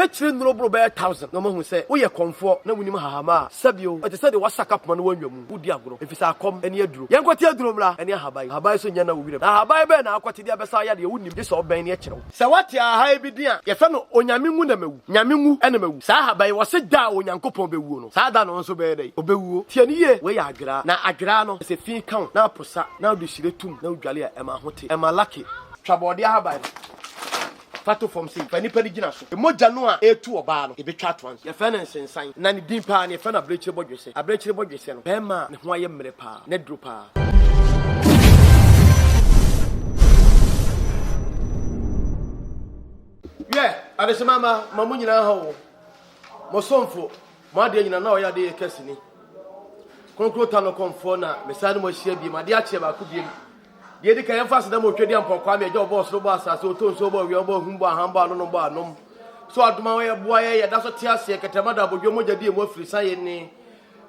Mɛkyerɛ nnuro boro bɛyɛ 1000 na wɔahu sɛ woyɛ kɔmfoɔ na wonim hahama a, sɛbio, ɛte sɛ deɛ woasaka poma na woanwa mu. Wodi agorɔ, efisɛ akɔm ne aduro. Yɛnkɔte aduro mmra ne ahaban. Ahaban nso nyɛ na wɔ wiram. Na ahaban bɛn na akɔte de abɛsa wo yadeɛ? Wonnim, gye sɛ wobɛn na ɛkyerɛ wo. Sɛ woate ahaban bi din a, yɛfrɛ no Onyame nwu na mawu. Nyame nwu na mawu. Saa ahaban yi, wɔse da a Onyankopɔn bɛwuo no, saa da no wo nso wobɛyɛ dɛn? Wobɛwuo. Tie no yie, wei yɛ adweraa. Na adweraa no, sɛ fi ka wo na aposa na wode hyire tom na wodwale a, ɛma ho te. Ɛma lake. Twa bɔɔdeɛ ahaban no fa to fam sei, fa nipa no gyina so. Mogya no a ɛretu ɔbaa no, ɛbɛtwa atoa nso. Yɛfrɛ no nsensan, na ne din paa no, yɛfrɛ no abirekyire bɔdwesɛ. Abirekyire bɔdwesɛ no, barima a ne ho ayɛ mmerɛ paa, n'aduro paa. Wiɛ, adehyema mma, ma mo nyinaa ha o. Mo somfo, mo adeɛ nyinaa na ɔyɛ adeɛ yɛ kɛse ni. Kronkron ta no kɔmfoɔ na mesan ne mo ahyia biem, adeɛ akyeɛ baako biem. Deɛ edi kan, yɛmfa aseda ma Otwedeampɔn Kwame, Agya a ɔbɔɔ ɔsoro bɔɔ asase, ɔtɔɔ nsuo bɔɔ awia, ɔbɔɔ ahum bɔɔ ahan bɔɔ anonom bɔɔ anom. So adom a ɔyɛ boa yɛn, yɛda so te aseɛ, kɛtɛma da abodwo, mogya di emu afiri sa yɛn ni.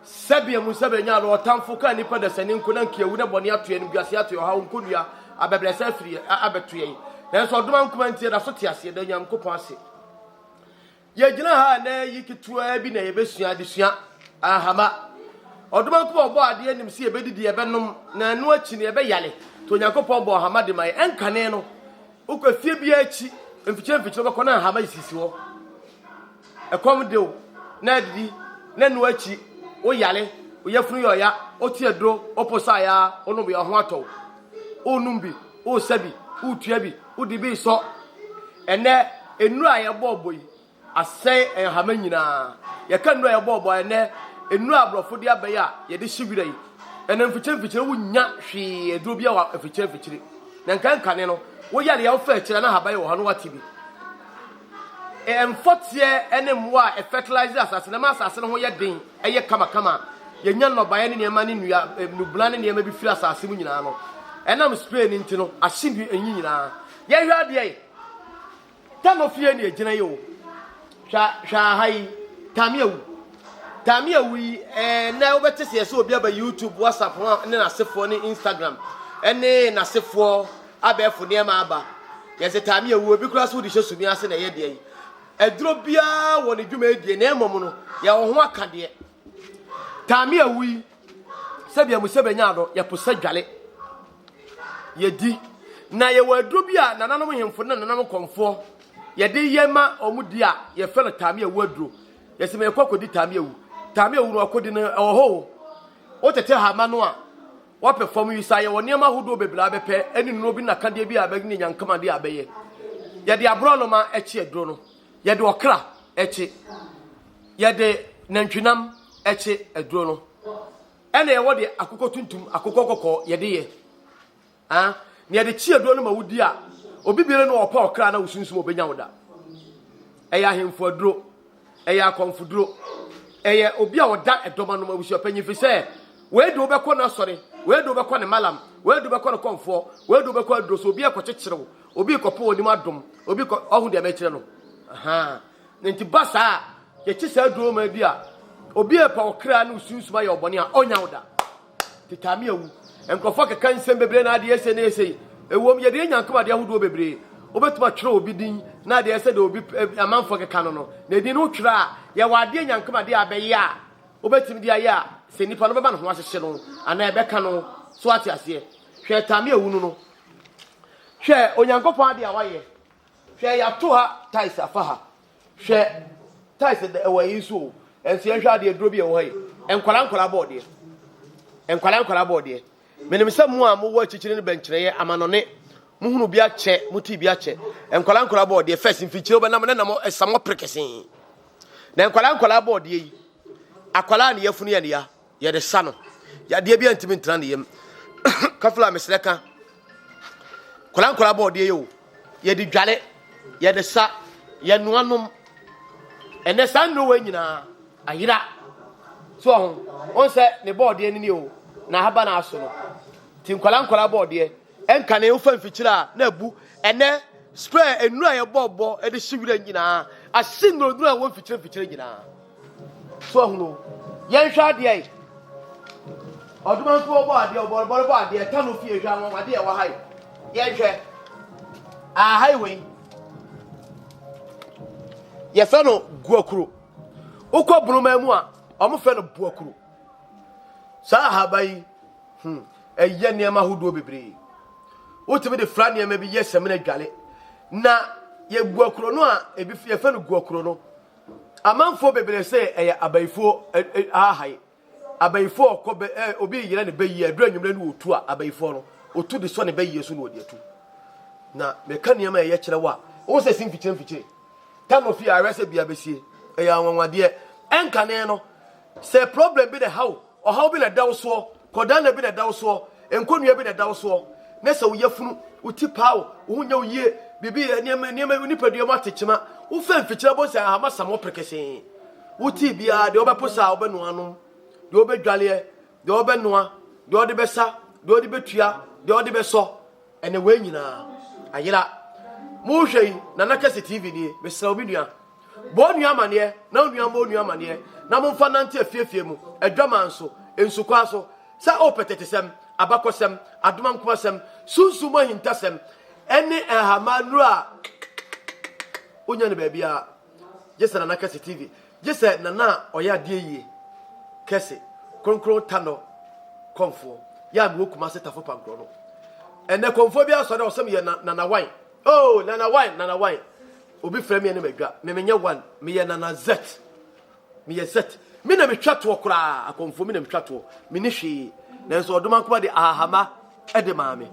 Sɛbea mu nsa bɛnya ano, ɔtamfo kaa nnipa dasani nko na nkiawu na bɔne ato yɛn, animguaseɛ ato yɛn, ɔhaw nkonnua, abɛbrɛsɛ afiri yɛn, abɛto yɛn. Nanso ɔdom ankoma nti, yɛda so te aseɛ, da Onyankopɔn ase. Yɛgyina ha nnɛ yi ketewaa bi na yɛbɛsua adesua ahama. Ɔdomankoma a ɔbɔɔ adeɛ nim sɛ yɛbɛdidi, yɛbɛnom, na ɛno akyi no yɛbɛyale. Nti Onyankopɔn bɔɔ hama de ma yɛn. Ɛnkane no, wokɔ fie biara akyi, mfikyire mfikyire wobɛkɔ na hama sisi hɔ. Ɛkɔm de wo, na adidi, na ɛno akyi woyale, wo yafunu yɛ ɔya, wote aduro, wopo saeɛ a, wonom yɛ ho atɔ wo. Wonom bi, wosa bi, wotua bi, wode bi resɔ. Ɛnnɛ, nnuru a yɛbɔɔ bɔ yi asɛe nhama nyinaa. Yɛka nnuru a yɛbɔɔ bɔ a, ɛnnɛ, nnuru a aborɔfo de aba yi a yɛde hye wira yi, ɛnna mfikyire mfikyire wonnya hwee, aduro biara wɔ mfikyire mfikyire. Na nka nkane no, woyare a wofa akyire a na ahaban wɔ hɔ na woate bi. Mfɔteɛ ne mmoa a ɛfɛtilaize asase na ɛma asase no ho yɛ den, ɛyɛ kamakama a yɛnya nnɔbaeɛ ne nneɛma ne nnua, nnubena ne nneɛma bi firi asase mu nyinaa no, ɛnam spray no nti no, ahye nnu enyi nyinaa. Yɛnhwɛ adeɛ yi. Tano fie na ɛgyina yi o. Hwɛ hwɛ aha yi, Tame awu. Tame awu yi, ɛɛ nɛ wobɛte sɛ yɛsɛ obi aba YouTube, WhatsApp ho ne n'asefoɔ ne Instagram ɛne n'asefoɔ abɛɛfo nneɛma aba. Yɛsɛ Tame awu, obi koraa sɛ wode hyɛ sumi ase na ɛyɛ deɛ yi. Aduro biara wɔ ne dwuma adie na mmom no yɛwɔ ho akadeɛ. Taame awu yi, sɛdeɛ mo sɛ bɛnya no, yɛpo sɛ dwale. Yɛdi. Na yɛwɔ aduro bi a nananom hemfo ne nananom kɔmfoɔ yɛde yɛ ma wɔn di a yɛfrɛ no taame awu aduro. Yɛsɛ mɛkɔ akɔdi taame awu. Taame awu no akɔdi no ɛwɔ hɔ o. Wotete hama no a, Woapɛ fam yi saa, yɛwɔ nneɛma ahodoɔ bebree a bɛpɛ, ɛne nnuro bi nakadeɛ bi a bɛ ne nyankamadeɛ a bɛyɛ. Yɛde aborɔnoma kye aduro no, yɛde ɔkra kye, yɛde nantwinam kye aduro no, ɛna yɛwɔ de akokɔ tuntum, akokɔ kɔkɔɔ yɛde yɛ. Ah, na yɛde kye aduro no ma wodi a, obi biara no ɔpɛ ɔkra na wosunsum obɛnya wo da. Ɛyɛ ahemfo aduro. Ɛyɛ akɔmfoduro. Ɛyɛ obi a ɔda ɛdɔm ano abusuapanyin fi sɛ wei de wobɛkɔ n'asɔre, wei de wobɛkɔ ne malam, wei de wobɛkɔ ne kɔmfoɔ, wei de wobɛkɔ aduro so obi akɔkyekyere wo, obi kɔpɔ wɔ anim adom, obi kɔ ɔho deɛ mɛkyerɛ no. Ahaa. Ne nti ba saa a yɛkye saa aduro ma bi a obi a ɛpɛ ɔkra ne osunsum ayɛ ɔbɔne a ɔnya wo da. Tete me awu. Nkurɔfoɔ keka nsɛm bebree na adeɛ sei ne sei. Ɛwom, yɛde yɛn Nyankopɔn adeɛ ahodoɔ bebree. Wobɛtumi atwerɛ obi din na adeɛ sɛ deɛ obi amanfoɔ keka no no. Na edin no wotwerɛ a, yɛwɔ adeɛ Nyankopɔn adeɛ a bɛyɛ a wobɛtumi de ayɛ a sɛ nipa no bɛma ne ho ahyehye no anaa ɛbɛka no. So ate aseɛ? Hwɛ Tame awu no no. Hwɛ Onyankopɔn adeɛ a wayɛ. Hwɛ yɛato ha tiles afa ha. Hwɛ tiles ɛwɔ ayi nso o. Ɛnso yɛnhwɛ adeɛ duro bi ɛwɔ ha yi. Nkwala nkwala bɔɔdeɛ. Nkwala nkwala bɔɔdeɛ. Menim sɛ mo a mowɔ akyikyiri no bɛnkyerɛeɛ amanɔne. Mohunu bi akyɛ, motii bi akyɛ. Nkwala nkwala bɔɔdeɛ first mfikyire wobɛnam ne nam ɛsamɔ pere kesee. Na nkwala nkwala bɔɔdeɛ yi, akwala ne yafunu yɛ ne ya. Yɛde sa no. Yadeɛ bi antumi ntena ne yam. Kafla mesrɛ ka. Nkwadaa nkwadaa bɔɔdeɛ yɛ o. Yɛde dwale, yɛde sa, yɛnoa nom. Ɛnɛ saa nnuro wei nyinaa ayera. So ɔho, wɔn sɛ ne bɔɔdeɛ no ni o, na ahaba na aso no. Ti nkwadaa nkwadaa bɔɔdeɛ. Ɛnkane wofa mfikyire a na abu. Ɛnɛ spray nnuro a yɛbɔɔbɔ de hye wira nyinaa ahye nnuro a ɛwɔ mfikyire mfikyire nyinaa. So ahunu? Yɛnhwɛ adeɛ yi. Ɔdomanfoɔ bɔ adeɛ, ɔbɔrebɔre bɔ adeɛ, ta no fie hwɛ anwanwadeɛ ɛwɔ ha yi. Yɛnhwɛ. Aha yi wei. Yɛfrɛ no guakuro. Wokɔ Boroma mu a, wɔfrɛ no buakuro. Saa ahaba yi, hmm, ɛyɛ nneɛma ahodoɔ bebree. Wotumi de fra nneɛma bi yɛ samina dwale. Na yɛ guakuro no a ebi yɛfrɛ no guakuro no, amanfoɔ bebree sɛ ɛyɛ abayifoɔ ahae. Abayifoɔ ɔkɔ bɛ ɛ obi yera ne bɛyie aduru anwummerɛ no ɔtu a abayifoɔ no ɔtu de sɔ ne bɛyie so na ɔde atu. Na meka nneɛma a ɛyɛ kyerɛ wo a wo sɛ si mfikyire mfikyire tano fie awɛ sɛ bia bɛsie ɛyɛ anwanwadeɛ. Ɛnkane no sɛ problem bi na ɛha wo, ɔhaw bi na ɛda wo soɔ, kɔdaanna bi na ɛda wo soɔ, nkonnua bi na ɛda wo soɔ, na sɛ wo yafunu, wo ti paa wo, wo ho nyɛ wo yie, biribi nneɛma nneɛma wo nipadua mu ate kyema, wofɛ mfikyire bɔ sɛ ahama sam wo prekesee. Wo tea biara, deɛ wobɛpo sa a wobɛnoa anom, deɛ wobɛdwaleɛ, deɛ wobɛnoa, deɛ wode bɛsa, deɛ wode bɛtua, deɛ wode bɛsɔ, ɛnɛ wei nyinaa ayera. Mohwɛ yi, Nana Kɛse TV nie, mesrɛ wo me nua, bɔ wo nua amaneɛ na wo nua mmɔ wo nua amaneɛ na momfa nante afiefie mu, adwaman so, nsukwaa so, sɛ wopɛ tetesɛm, abakɔsɛm, adomankomasɛm, sunsum mu ahintasɛm, ɛne nhama nnuro a wonya no baabiara. Gye sɛ Nana Kɛse TV. Gye sɛ Nana a ɔyɛ adeɛ yie kɛse. Kronkron Tanɔ kɔmfoɔ. Yɛ a mewɔ Kumase Tafo Pankorɔ no. Ɛnɛ kɔmfoɔ bi asɔre a ɔsɛ meyɛ Nana Wan. Oh, Nana Wan, Nana Wan. Obi frɛ me ɛne madwa. Me menyɛ Wan, meyɛ Nana Z. Meyɛ Z. Me na metwa toɔ koraa, akɔmfoɔ me na metwa toɔ. Menni hwee. Nanso Ɔdomankoma de ahahama de maa me.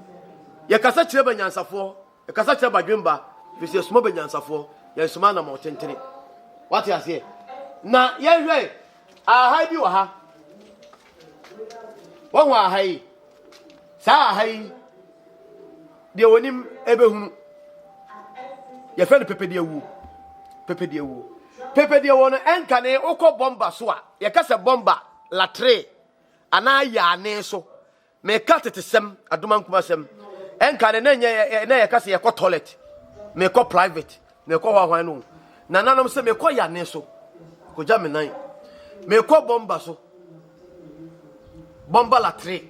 Yɛkasa kyerɛ banyansafoɔ. Ɛkasa kyerɛ badwemba, ɛfiri sɛ yɛsoma banyansafoɔ, yɛnsoma anammɔn tentene. Wate aseɛ? Na yɛnhwɛ aha bi wɔ ha. Wɔhu aha yi. Saa aha yi, deɛ wɔnim ɛbɛhunu. Yɛfrɛ no pɛpɛdeɛ wuo. Pɛpɛdeɛ wuo. Pɛpɛdeɛ wuo no, ɛnkane wokɔ bɔmba so a, yɛka sɛ bɔmba latre anaa yaane so. Meka tetesɛm, adomankumasɛm. Ɛnka ne na ɛnyɛ na yɛka sɛ yɛkɔ toilet, mekɔ private, mekɔ hɔ ahwan no. Nananom sɛ mekɔ yane so, kɔgya me nan. Mekɔ bɔmba so, bɔmba latre.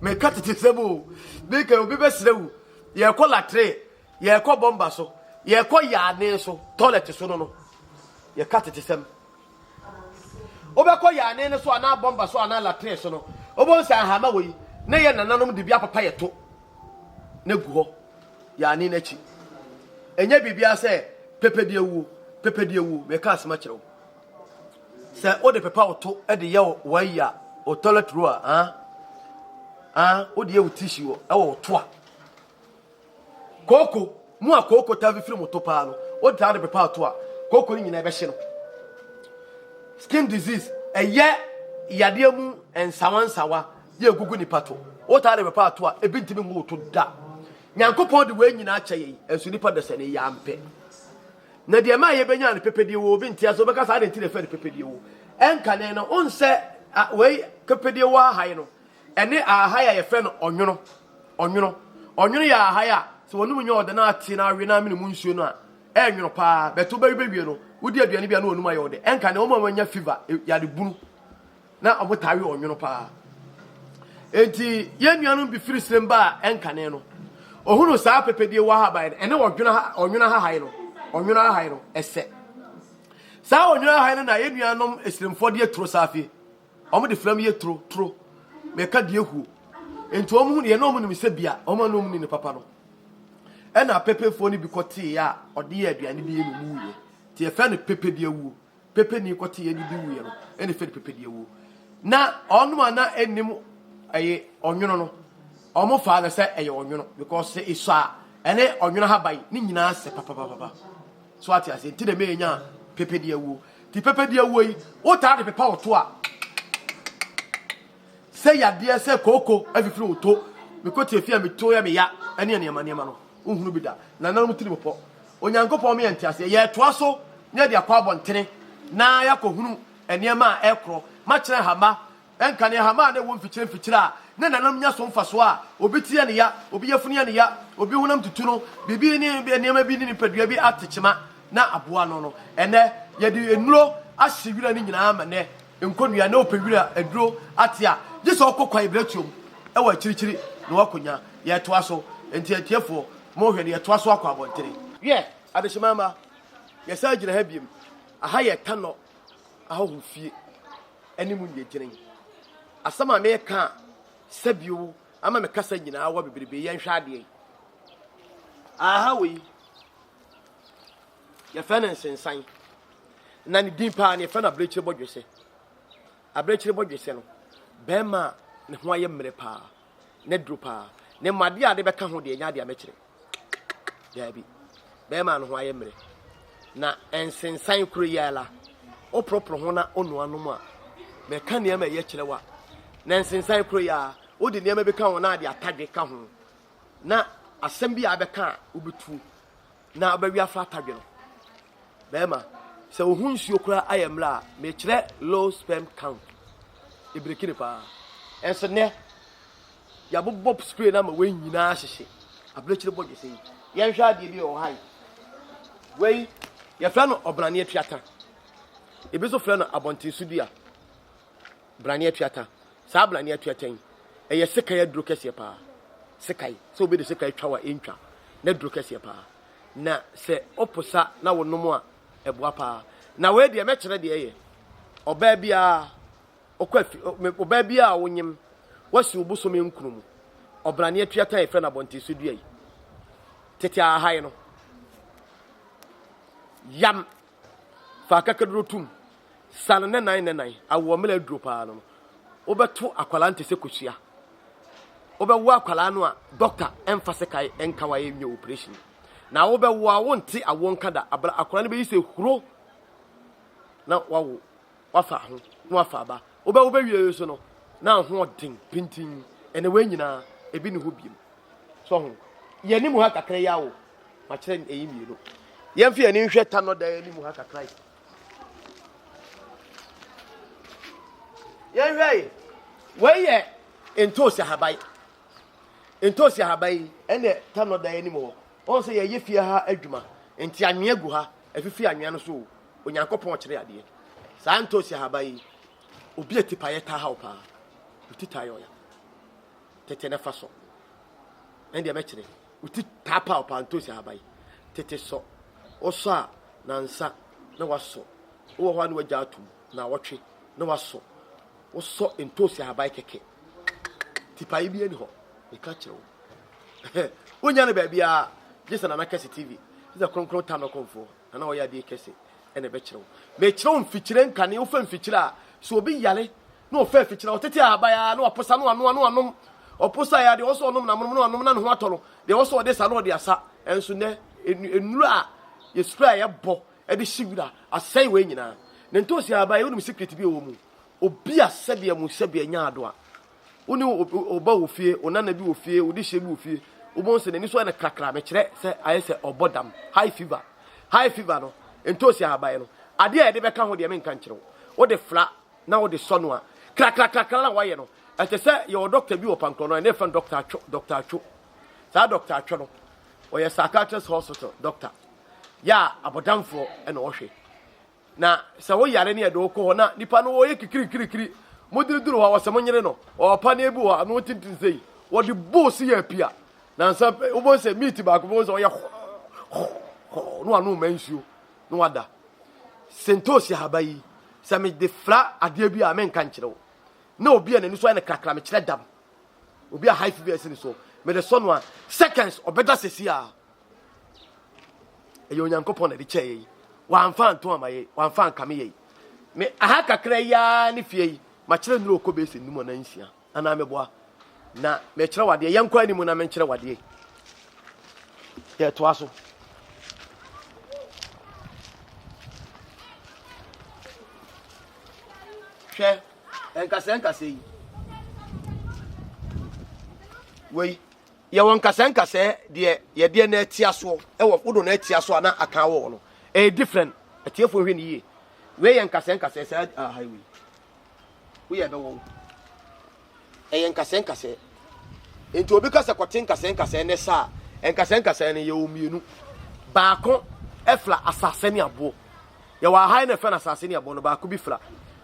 Meka tetesɛm o, meka obi bɛsrɛ wo. Yɛkɔ latre, yɛkɔ bɔmba so, yɛkɔ yane so, toilet so no no. Yɛka tetesɛm. Wobɛkɔ Yane no so anaa Bɔmba so anaa Latree so no, wobɛhu sɛ ahama wɔ yi na yɛ nananom de bi apapa yɛ to na gu hɔ Yane no akyi. Ɛnyɛ biribiara sɛ pɛpɛdi awuo, pɛpɛdi awuo, meka asɛm akyerɛ wo. Sɛ wode pepa wo to de yɛ wayi a, wo toilet roll a, ah, ah, wode yɛ wo tissue wɔ wo to a, Kooko, mo a kooko taa fifiri mo to paa no, wo taa de pepa to a, kooko no nyinaa ɛbɛhye no. Skin disease, ɛyɛ yadeɛ mu nsawansawa yɛ egugu nipa to. Wo taa de pepa to a, ebi ntumi ngu wo to da. Nyankopɔn de wei nyinaa kyɛ yɛn, nso nipa dasani yɛ ampɛ. Na deɛ ɛma yɛbɛnya no pɛpɛdie wɔ obi nte ase, wobɛka saa de nti na ɛfɛ no pɛpɛdie wɔ. Ɛnkane no, onsɛ wei pɛpɛdie wɔ ahae no, ɛne ahae a yɛfrɛ no ɔnwono. Ɔnwono. Ɔnwono yɛ ahae a sɛ wɔnom nyɛ ɔdɛ na ate na awe na amene mu nsuo no a, ɛyɛ nwono paa. Bɛto bɛwe bɛwie no, wodi aduane bi a na wɔnom ayɛ ɔdɛ. Ɛnka ne wɔn a wɔanya fever, e, yare bunu, na wɔn taa we ɔnwono paa. Enti yɛn nuanom bi firi serem baa ɛnkane no, ohunu saa pɛpɛdie wɔ ahaban no, ɛne ɔdwono ɔnwono ahahan no, ɔnwono ahahan no, ɛsɛ. Saa ɔnwono ahahan no na yɛn nuanom esiremfoɔ de aturo saafie. Wɔn de flam yɛ turo turo. Mɛka deɛ huo. Nti wɔn hu deɛ na wɔn nim sɛ bia wɔn a na wɔn ni ne papa no. Ɛna pepefoɔ no bi kɔ tee a ɔde yɛ aduane bi yɛ na wɔn wuiɛ. Nti yɛfrɛ no pepe deɛ wuo. Pepe ni kɔ tee yɛ de bi wuiɛ no ɛna yɛfrɛ no pepe deɛ wuo. Na wɔn a na ɛnim ɛyɛ ɔnwono no wɔn faa no sɛ ɛyɛ ɔnwono because sɛ esɔ a ɛne ɔnwono haban ne nyinaa sɛ papapapa. So ate aseɛ nti na ɛmɛ yɛnya pepe deɛ wuo. Ti pɛpɛ di awuo yi, wotaa de pepa wo to a, sɛ yadeɛ sɛ kooko afifiri wo to, mekɔ tiafi a meto yɛ meya ɛne nneɛma nneɛma no, wohunu bi da. Nananom tirim pɔ. Onyankopɔn ma yɛn nteaseɛ. Yɛretoa so na yɛde akɔ abɔntene na yɛakɔhunu nneɛma a ɛkorɔ. Makyerɛ hama Ɛnka ne nhama a na ɛwɔ mfikyire mfikyire a ne nananom nya so mfasoɔ a obi ti yɛ ne ya, obi yafunu yɛ ne ya, obi honam tutu no, biribi ne nneɛma bi ne nipadua bi ate kyema na aboa no no. Ɛnnɛ, yɛde nnuro ahye wira no nyinaa ma nnɛ nkonnua na wopɛ wira aduro ate a, gye sɛ wokɔ kwae berɛtuom wɔ akyirikyiri na woakɔnya. Yɛretoa so. Enti atiefoɔ, monhwɛ no, yɛtoa so akɔ abɔntene. Wiɛ, adehyema mma. Yɛsan gyina ha biom. Aha yɛ Tanɔ ahɔho fie anim na yɛgyina yi. Asɛm a meka a sɛbio ama me kasa nyinaa wɔ bebrebe yɛnhwɛ adeɛ yi. Aha wei yɛfrɛ no nsensan na ne din paa no yɛfrɛ no abirekyire bɔdwesɛ. Abirekyire bɔdwesɛ no bɛrima a ne ho ayɛ mmerɛ paa na duro paa ne mmadeɛ a de bɛka ho deɛ ɛnyɛ adeɛ a mɛkyerɛ. Daabi. Bɛrima no ho ayɛ mmerɛ. Na nsensan koro yi ara, woporoporo ho na wonoa nom a, mɛka nneɛma ɛyɛ kyerɛ wo a, na nsensan koro yi ara, wode nneɛma bi ka ho na ade atadwe ka ho, na asɛm bi a abɛka a wobɛtuo na wobɛwe afa atadwe no. Bɛrima, sɛ wo ho nsuo koraa ayɛ mmerɛ a, mekyerɛ low sperm count. Ebireki ne paa. Ɛnso nnɛ, Yɛabobɔ spray no ama wei nyinaa ahyehye. Abirekyiri bɔ dwesɛ yi. Yɛnhwɛ adeɛ bi wɔ ha yi. Wei yɛfrɛ no ɔbrane atuata. Ebi nso frɛ no abɔnten so dua. Brane atuata. Saa brane atuata yi, ɛyɛ sekan aduro kɛseɛ paa. Sekan, sɛ obi de sekan twa wa ɛntwa. Na aduro kɛseɛ paa. Na sɛ ɔposa na wonom a, ɛboa paa. Na wei deɛ mɛkyerɛ deɛ ɛyɛ. Ɔbaa biara Ɔkɔ afi, ɔbaa bi a wonyem, wasi wo bosome nkron mu, ɔbrane atuatan a yɛfrɛ no abɔnten so dua yi, tete ahae no, yam, fa akakaduro tum, sa no nɛnan nɛnan, awoɔ mmerɛ aduro paa no no, wobɛto akwadaa no te sɛ kosua. Wobɛwo akwadaa no a, dɔkta ɛmfa sekae ɛnka wayɛ nyɛ operation. Na wobɛwo a wonte awoɔ nka da, akwadaa no bɛyi sɛ huro na wawo. Wafa ho na wafa aba. Wobɛwo bɛwie nso no, na ho ɔden pintinn. Ɛnɛ wei nyinaa, ebi ne hɔ biem. So ho. Yɛn anim ha kakra yi awo. Makyerɛ eyi mmienu. Yɛmfa yɛn ani nhwɛ tanɔ dan anim ha kakra yi. Yɛnhwɛ yi. Wei yɛ ntoosi ahaban. Ntoosi ahaban yi, ɛnɛ tanɔ dan anim hɔ. Wɔn sɛ yɛyɛ fie ha adwuma. Nti anwea gu ha, afifi anwea no so o. Onyankopɔn kyerɛ adeɛ. Saa ntoosi ahaban yi, obi a tipaeɛ taa haw paa. Wo ti taa yɛ ɔya. Tete na fa sɔ. Ɛn deɛ mɛkyerɛ. Wo ti taa paw paa ntoosi ahaban yi. Tete sɔ. Wosɔ a, nansa na wasɔ. Wowɔ hɔ a na wagya atom. Naawɔtwe na wasɔ. Wosɔ ntoosi ahaban kɛkɛ. Tipaeɛ bi ani hɔ. Meka kyerɛ wo. Wonya no baabiara gye sɛ Nana Kɛse TV. Gye sɛ Kronkron Tanɔ Kɔmfoɔ. Na na ɔyɛ adeɛ kɛse ɛna ɛbɛkyerɛ wo. Mekyerɛ wo mfikyire nkane, wofa mfikyire a, sɛ obi yare na ɔfa mfikyire a, ɔtete ahaban a na waposa na wanoa na wanom. Ɔposa yɛ a, deɛ ɔwɔ sɛ ɔnom na amonom na wanom na ne ho atɔ no. Deɛ ɔwɔ sɛ ɔde sa na ɔde asa. Ɛnso nnɛ, nnuro a yɛspray a yɛbɔ de hye wira asɛe wei nyinaa. Ne ntoosi ahaban yi, wonim secret bi a ɛwɔ mu? Obi a sɛdeɛ mo sɛdeɛ nya ado a, Wo ne wo ba wɔ fie, wo nana bi wɔ fie, wo dehyeɛ bi wɔ fie, wobɛhu sɛ n'ani so ayɛ no krakra, mekyerɛ sɛ ayɛ sɛ ɔbɔ dam, high fever. High fever no, ntoosi ahaban no, adeɛ a yɛde bɛka ho deɛ menka nkyerɛ wo. Wode fra na wode sɔ no a, krakrakrakra na wayɛ no. Ɛte sɛ yɛwɔ dɔkta bi wɔ Pankorɔ no, ɛne yɛfrɛ no Dɔkta Atwo, Dɔkta Atwo. Saa Dɔkta Atwo no, ɔyɛ psychiatrist hospital dɔkta. Yɛ a abɔdamfoɔ na ɔhwɛ. Na sɛ wo yare ne yɛde wo kɔ hɔ na nipa no wɔyɛ kikirikirikiri, moduruduru hɔ a wɔsɛ monyere no, ɔwɔ paneɛ bi wɔ hɔ ano tintin sɛ yi, wɔde boo so yɛ apia. Nansa wobɛhu sɛ meat baako bɛhu sɛ ɔyɛ hɔɔ na wano ma nsuo na wada. Sentoosi ahaba yi, sɛ mede fra adeɛ bi a menka nkyerɛ wo. Na obi a n'ani so ayɛ no krakra mekyerɛ dam. Obi a high fever asi ne so, mede sɔ no a seconds ɔbɛda sɛsi a. Ɛyɛ Onyankopɔn na ɛde kyɛɛ yɛ yi. Wamfa anto ama yɛ, wamfa ankame yɛ yi. Me aha kakra yi ara ne fie yi, makyerɛ nnuro kɔ bɛyɛ sɛ nnum anaa nsia anaa meboa. Na mekyerɛ wadeɛ, yɛnkɔ anim na menkyerɛ wadeɛ. Yɛtoa so. Hwɛ, nkasɛɛ nkasɛɛ yi. Wei, Yɛwɔ nkasɛɛ nkasɛɛ deɛ yɛdeɛ na ɛtia soɔ ɛwɔ wodo na ɛtia so a na aka wɔ no ɛyɛ different atiefoɔ hwɛ ne yie wei yɛ nkasɛɛ nkasɛɛ saa aha wei woyɛ ɛbɛwɔ wo ɛyɛ nkasɛɛ nkasɛɛ nti obi ka sɛ kɔte nkasɛɛ nkasɛɛ ne saa nkasɛɛ nkasɛɛ no yɛwɔ mmienu baako ɛfla asase ne aboɔ Yɛwɔ aha yi na ɛfɛ no asase ne ɛbɔ no baako bi fra.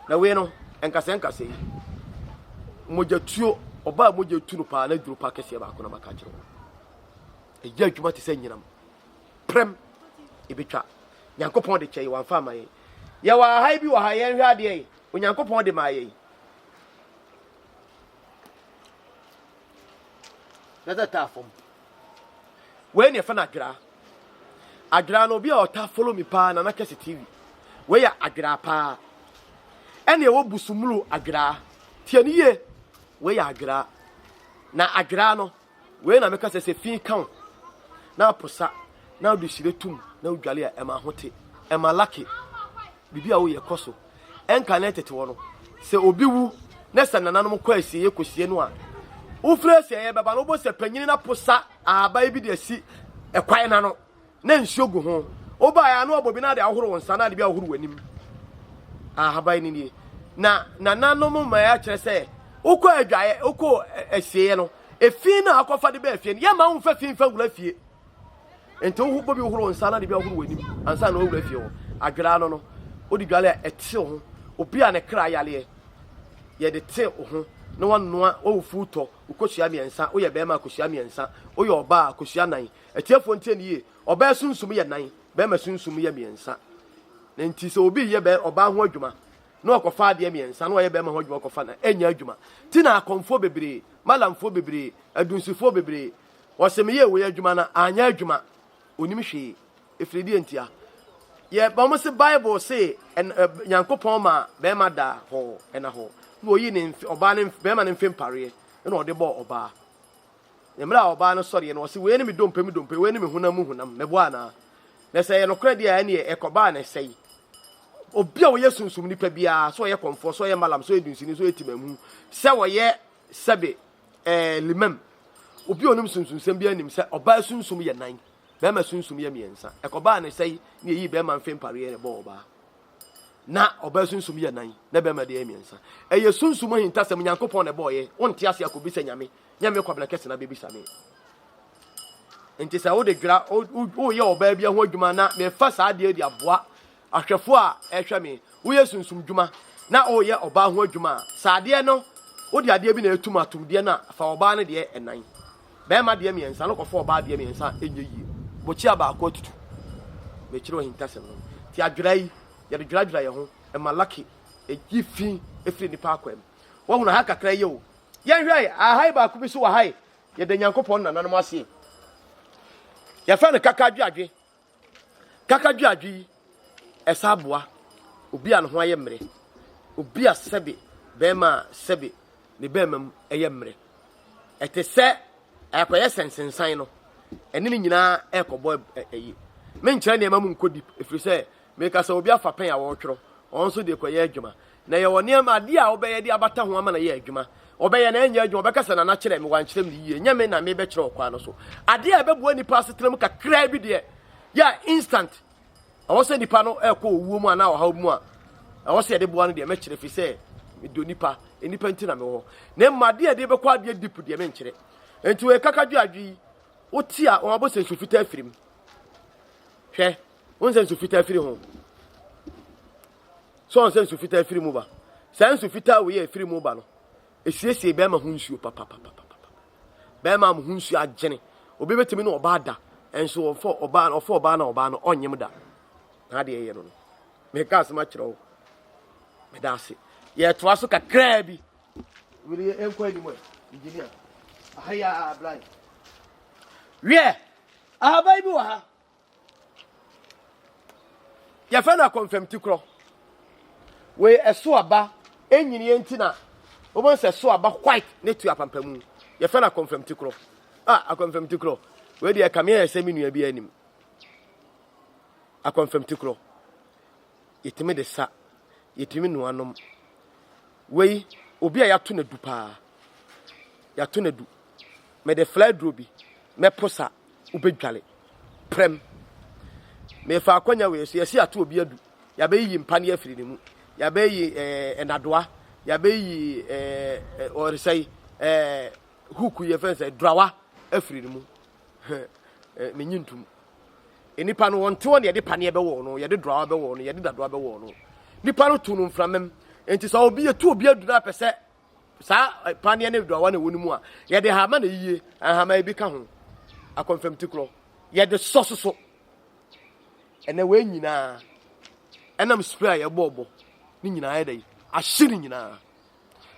Na wei no, nkasɛɛ nkasɛɛ yi. Mogyatuo, ɔbaa mogya tu no paa na duro pa kɛseɛ baako na maka akyerɛ wo. Ɛyɛ adwuma te sɛ nyinam. Prɛm, ɛbɛtwa. Nyankopɔn de kyɛ yɛn, wamfa amma yɛn. Yɛwɔ ahae bi wɔ ha, yɛnhwɛ adeɛ yi. Onyankopɔn de maa yɛn. Na sɛ taa fam. Wei ne yɛfɛ no adweraa. Adweraa no obi a ɔta follow me paa Nana Kɛse TV. Wei yɛ adweraa paa. Ɛne ɛwɔ busumulu adweraa. Tie ne yie. Wei yɛ adweraa. Na adweraa no Wei na meka sɛ, sɛ fi ka wo na aposa na wode hyire tom na wodwale a, ɛma ho te, ɛma lake, biribi a woyɛ kɔ so. Ɛnka ne tete hɔ no, sɛ obi wu na sɛ nananom kɔ asieeɛ kɔsie no a, wofiri asieeɛ bɛba no, wobɔ sɛ panyini no aposa ahaban bi de asi ɛkwan no ano na nsuo gu ho. Wobaeɛ a na wabɔ bi na ade ahohoro wo nsa na ade bi ahohoro w'anim. Ahaban no nie. Na nananom ma yɛakyerɛ sɛ wokɔ adwaeɛ, wokɔ asieeɛ no, Efi no a akɔfa de baa fie no, yɛmma womfa fi mfa nwura fie. Nti wo bɔ bi wohoro wo nsa na de bi ahohoro w'anim ansa na wawura fie hɔ. Adweraa no no, wode dwale a ɛtew ho. Obi a ne kra yaleɛ, yɛde te wo ho na wanoa wo fuw tɔ, wo kosua mmiɛnsa, woyɛ bɛrima a kosua mmiɛnsa, woyɛ ɔbaa a kosua nan. Atiefoɔ ntie no yie, ɔbaa sunsum yɛ nan, bɛrima sunsum yɛ mmiɛnsa. Na nti sɛ obi reyɛ bɛ ɔbaa ho adwuma na ɔkɔfa adeɛ mmiɛnsa na ɔyɛ bɛrima ho adwuma ɔkɔfa na ɛnyɛ adwuma. Ti na akɔmfoɔ bebree, malamfoɔ bebree, adunsifoɔ bebree, wɔse meyɛɛ wei adwuma na anyɛ adwuma. Onim hwee. Ɛfiri deɛ ntia? Yɛ wɔn se Bible se ɛn ɛ Nyankopɔn maa bɛrima daa hɔ ɛna hɔ na ɔyi ne mfe ɔbaa ne bɛrima ne mfe mpareɛ ɛna ɔde bɔɔ ɔbaa. Na mmerɛ a ɔbaa no sɔreɛ no, ɔse, Wei ne me dompe mu dompe, wei ne me honam mu honam, mɛboa anaa? Na sɛ ɛyɛ nokorɛ deɛ a, ɛnneɛ ɛkɔbaa no sɛe. Obi a ɔyɛ sunsum nipa biara, sɛ ɔyɛ kɔmfoɔ, sɛ ɔyɛ malam, sɛ ɔyɛ dunsini, sɛ ɔyɛ timamu, sɛ ɔyɛ sɛbe ɛɛ limam, obi a ɔnim sunsumsɛm biara nim sɛ ɔbaa sunsum yɛ nan, bɛrima sunsum yɛ mmiɛnsa. Ɛkɔbaa no sɛe na yɛyii bɛrima mfe mpareɛ na ɛbɔɔ ɔbaa. Na ɔbaa sunsum yɛ nan, na bɛrima deɛ yɛ mmiɛnsa. Ɛyɛ sunsum ahintasɛm, Nyankopɔn na ɛbɔɔyɛ. Wonte ase akɔbisa Nyame. Nyɛ me Kwabena kɛse na bebisa me. Nti sɛ wode dwira woyɛ ɔbaa bi ho adwuma na mefa saa adeɛ de aboa ahwɛfoɔ a ɛhwɛ me woyɛ sunsum dwuma na woyɛ ɔbaa ho adwuma a sɛ adeɛ no wode adeɛ bi na ɛtum atom deɛ no a fa ɔbaa no deɛ ɛnan bɛrima deɛ mmiɛnsa no kɔfa ɔbaa deɛ mmiɛnsa ɛnyɛ yie bokyia baako atutu mekyerɛ ahintasɛm no nti adwera yi yɛde dweradwera yɛn ho ɛma lucky ɛyi fi ɛfiri nipa akwam wɔhunu ha kakra yi o Yɛnhwɛ ahae baako bi so wɔ ha yi. Yɛda Nyankopɔn nananom ase. Yɛfrɛ no kakadweadwe. Kakadweadwe yi, ɛsa aboa obi a ne ho ayɛ mmerɛ, obi a sɛbe bɛrima a sɛbe ne bɛrima mu ɛyɛ mmerɛ. Ɛte sɛ ɛkɔyɛ sɛnsensan no, ɛne ne nyinaa ɛkɔbɔ ɛyi. Menkyerɛ nneɛma mu nkɔ deep, ɛfiri sɛ Meka sɛ obi afa pɛn a wɔretwerɛ, ɔno nso de rekɔyɛ adwuma. Na yɛwɔ nneɛma, adeɛ a wobɛyɛ de abata ho ama no ayɛ adwuma. Ɔbɛyɛ na ɛnyɛ adwuma, ɔbɛka sɛ Nana kyerɛ me, wankyerɛ me yie, ɛnyɛ me na mebɛkyerɛ ɔkwan no so. Adeɛ a ɛbɛboa nipa asetena mu kakraa bi deɛ, yɛ a instant, ɛwɔ sɛ nipa no ɛkɔ owuo mu anaa ɔhaw mu a, ɛwɔ sɛ yɛde boa no deɛ mɛkyerɛ fi sɛ medɔ nipa, nipa nti na mewɔ hɔ. Na mmom adeɛ a yɛde bɛkɔ adeɛ deep deɛ menkyerɛ. Nti wei kakadwe adwe yi, wote a wɔn abɔ sɛ nsu fitaa firi mu. Hwɛ. Wohu sɛ nsu fitaa firi ho? So ɔn sɛ nsu fitaa firi mu ba? Saa nsu fitaa wei a ɛfiri mu ba no, ɛsiesie bɛrima ho nsuo papapapapa. Bɛrima mo ho nsuo agyene. Obi bɛtumi ne ɔbaa da, nso ɔfɔ ɔbaa ɔfɔ ɔbaa na ɔbaa no ɔnyem da. Na adeɛ yɛ no no. Meka asɛm akyerɛ wo. Meda ase. Yɛtoa so kakraa bi. Wili ɛnkɔ anim ɛ, engineer. Aha yɛ abran. Wiɛ, ahaban bi wɔ ha. Yɛfrɛ no akɔmfam tikorɔ. Wei ɛso aba ɛnyiniɛ nti na wobɛhu sɛ ɛso aba white ne tu apampamu. Yɛfrɛ no akɔmfam tikorɔ. Ah, akɔmfam tikorɔ. Wei deɛ ɛkame ayɛ sɛ me nua bi anim. Akɔmfam tikorɔ. Yɛtumi de sa, yɛtumi noa nom. Wei, obi a yɛato no adu paa. Yɛato no adu. Mede fla aduro bi, mɛpo sa, wobɛdwale. Prɛm. Mefa akwanya wei so, yɛsi ato obi adu. Yɛabɛyiyi mpaneɛ afiri ne mu. Yɛabɛyi ɛɛ eh, nnadoa. Yɛabɛyiyi ɛɛ eh, ɔresɛe ɛɛ hook yɛfrɛ sɛ durawa afiri ne mu. Menyi ntum. Nnipa no wɔnte hɔ na yɛde paneɛ bɛwɔ no, yɛde durawa bɛwɔ no, yɛde dadoa bɛwɔ no. Nipa no tu no mframam. Nti sɛ obi yɛtu obi adu na apɛ sɛ saa eh, paneɛ ne durawa na ɛwɔ no mu a, yɛde hama na yie, nhama ebi ka ho. Akɔmfam ti korɔ. Yɛde sɔ soso. Ɛnɛ wei nyinaa ɛnam spray a yɛbɔɔ bɔ ne nyinaa yɛ dɛ ahye ne nyinaa.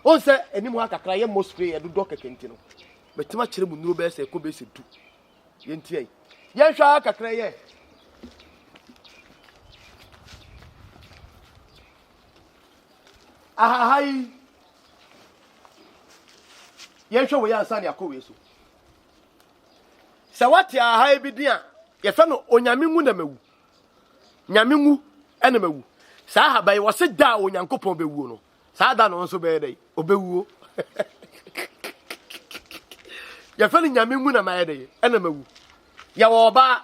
Wɔn sɛ anim ha kakra yɛ mmɔ spray ɛdodɔ kɛkɛ nti no mɛtumi akyerɛ mu nnuro bɛyɛ sɛ ɛkɔ bɛyɛ sɛ du. Yɛntia yi. Yɛnhwɛ ara kakra yɛ. Ahaha yi yɛnhwɛ wei ansa ne akɔ wei so. Sɛ wate ahaha yi bi din a yɛfɛ no onyame ngu na mawu. Nyame ngu na mawu. Saa ahaba yi wɔse da a Onyankopɔn bɛwuo no saa da no nso bɛyɛ dɛ ɔbɛwuo. Yɛfɛ no nyame ngu na mayɛ dɛ ɛna mawu. Yɛwɔ ɔbaa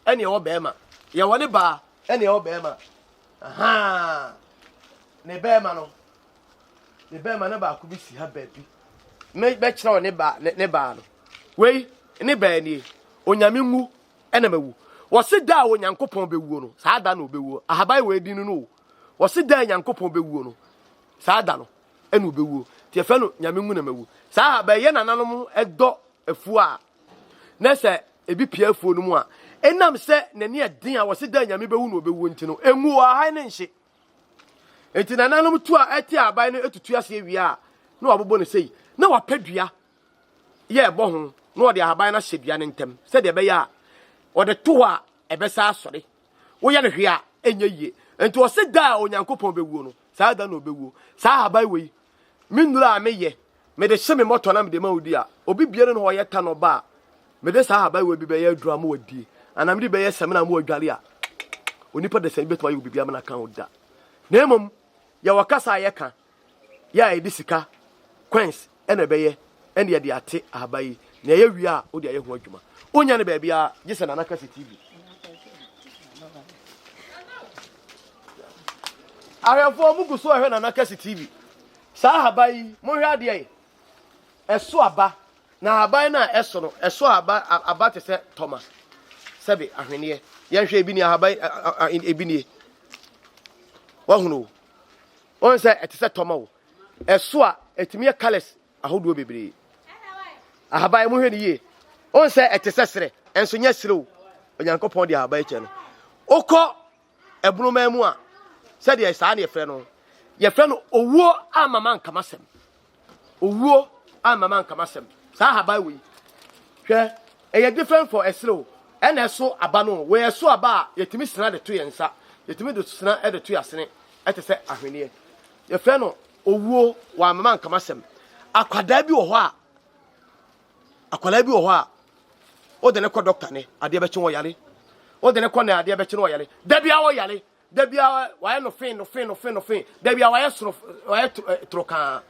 ɛne ɛwɔ bɛrima. Yɛwɔ ne baa ɛne ɛwɔ bɛrima. Ahaa. Ne bɛrima no ne bɛrima no baako bi si ha baabi. Mɛkyerɛ wo ne baa ne baa no. Wei ne baa nie. Onyame ngu ɛna mawu. Wɔse da a Onyankopɔn bɛwuo no, saa da na ɔbɛwuo. Ahaban wɔ edin no no o. Wɔse da a Nyankopɔn bɛwuo no, saa da no ɛna ɔbɛwuo. Nti yɛfrɛ no Nyame ngu na mawu. Saa ahaban yɛ nananom ɛdɔ afuo a, na sɛ ebi pia afuo no mu a, ɛnam sɛ n'ani ɛden a wɔse da a Nyame bɛwu na ɔbɛwuo nti no, ɛngu wɔ ahan no nhye. Nti nananom tu a ɛte ahaban no ɛtutu aseɛ wie a, na wɔabobɔ no sei, na wɔapɛ dua yɛ ɛbɔ ho na ɔde ahaban no ahyɛ dua no ntam sɛdeɛ ɛbɛyɛ a ɔde to hɔ a ɛbɛsa asɔre. Woyɛ no hwee a ɛnyɛ yie. Nti ɔse da a Onyankopɔn bɛwuo no, saa da na ɔbɛwuo. Saa ahaban wei, me nnuro a meyɛ, mede hye me mmɔtɔ na mede ma wodi a, obi biara ne hɔ ɔyɛ ta na ɔba a, mede saa ahaban wei bi bɛyɛ aduro ama wadie, anaa mede bɛyɛ samina ama wadware a, onipa dasani bɛtumi ayɛ wo biribi ama no aka wo da. Na mmom, yɛwɔ kasa a yɛka, yɛ a yɛde sika, coins, ɛna ɛbɛyɛ ɛne yɛde ate ahaba yi na ɛyɛ wie a wode ayɛ ho adwuma wonya no baabiara gye sɛ Nana Kɛse TV. Ahwɛfoɔ mo gu so ɛhwɛ Nana Kɛse TV. Saa ahaba yi monhwɛ adeɛ yi ɛso aba na ahaban no a ɛso no ɛso aba aba te sɛ tɔma sɛbe ahweneɛ yɛnhwɛ ebi ni ahaban ebi nie wahunu o wɔn sɛ ɛte sɛ tɔma o Ɛso a, ɛtumi yɛ colours ahodoɔ bebree. Ahaban, monhwɛ no yie. Wohu sɛ ɛte sɛ serɛ, ɛnso nyɛ serɛ o. Onyankopɔn de ahaban kyɛ no. Wokɔ ɛbonoman mu a, sɛdeɛ saa ne yɛfrɛ no, yɛfrɛ no owuo ama manka m'asɛm. Owuo ama manka m'asɛm. Saa ahaban wei, hwɛ, ɛyɛ different for ɛserɛ o. Ɛna ɛso aba no, wei ɛso aba a, yɛtumi sena de to yɛn nsa, yɛtumi de sena de to yɛn asene, ɛte sɛ ahweneɛ. Yɛfrɛ no owuo wamma anka m'asɛm. Akwadaa bi wɔ hɔ a, akwadaa bi wɔ hɔ a, wode ne kɔ dɔkta ne adeɛ bɛkye wɔ yare. Wode ne kɔ ne adeɛ bɛkye no wɔ yare. Da bia wɔ yare. Da bia wayɛ no fen no fen no fen no fen. Da bia wayɛ soro wayɛ toro kaa.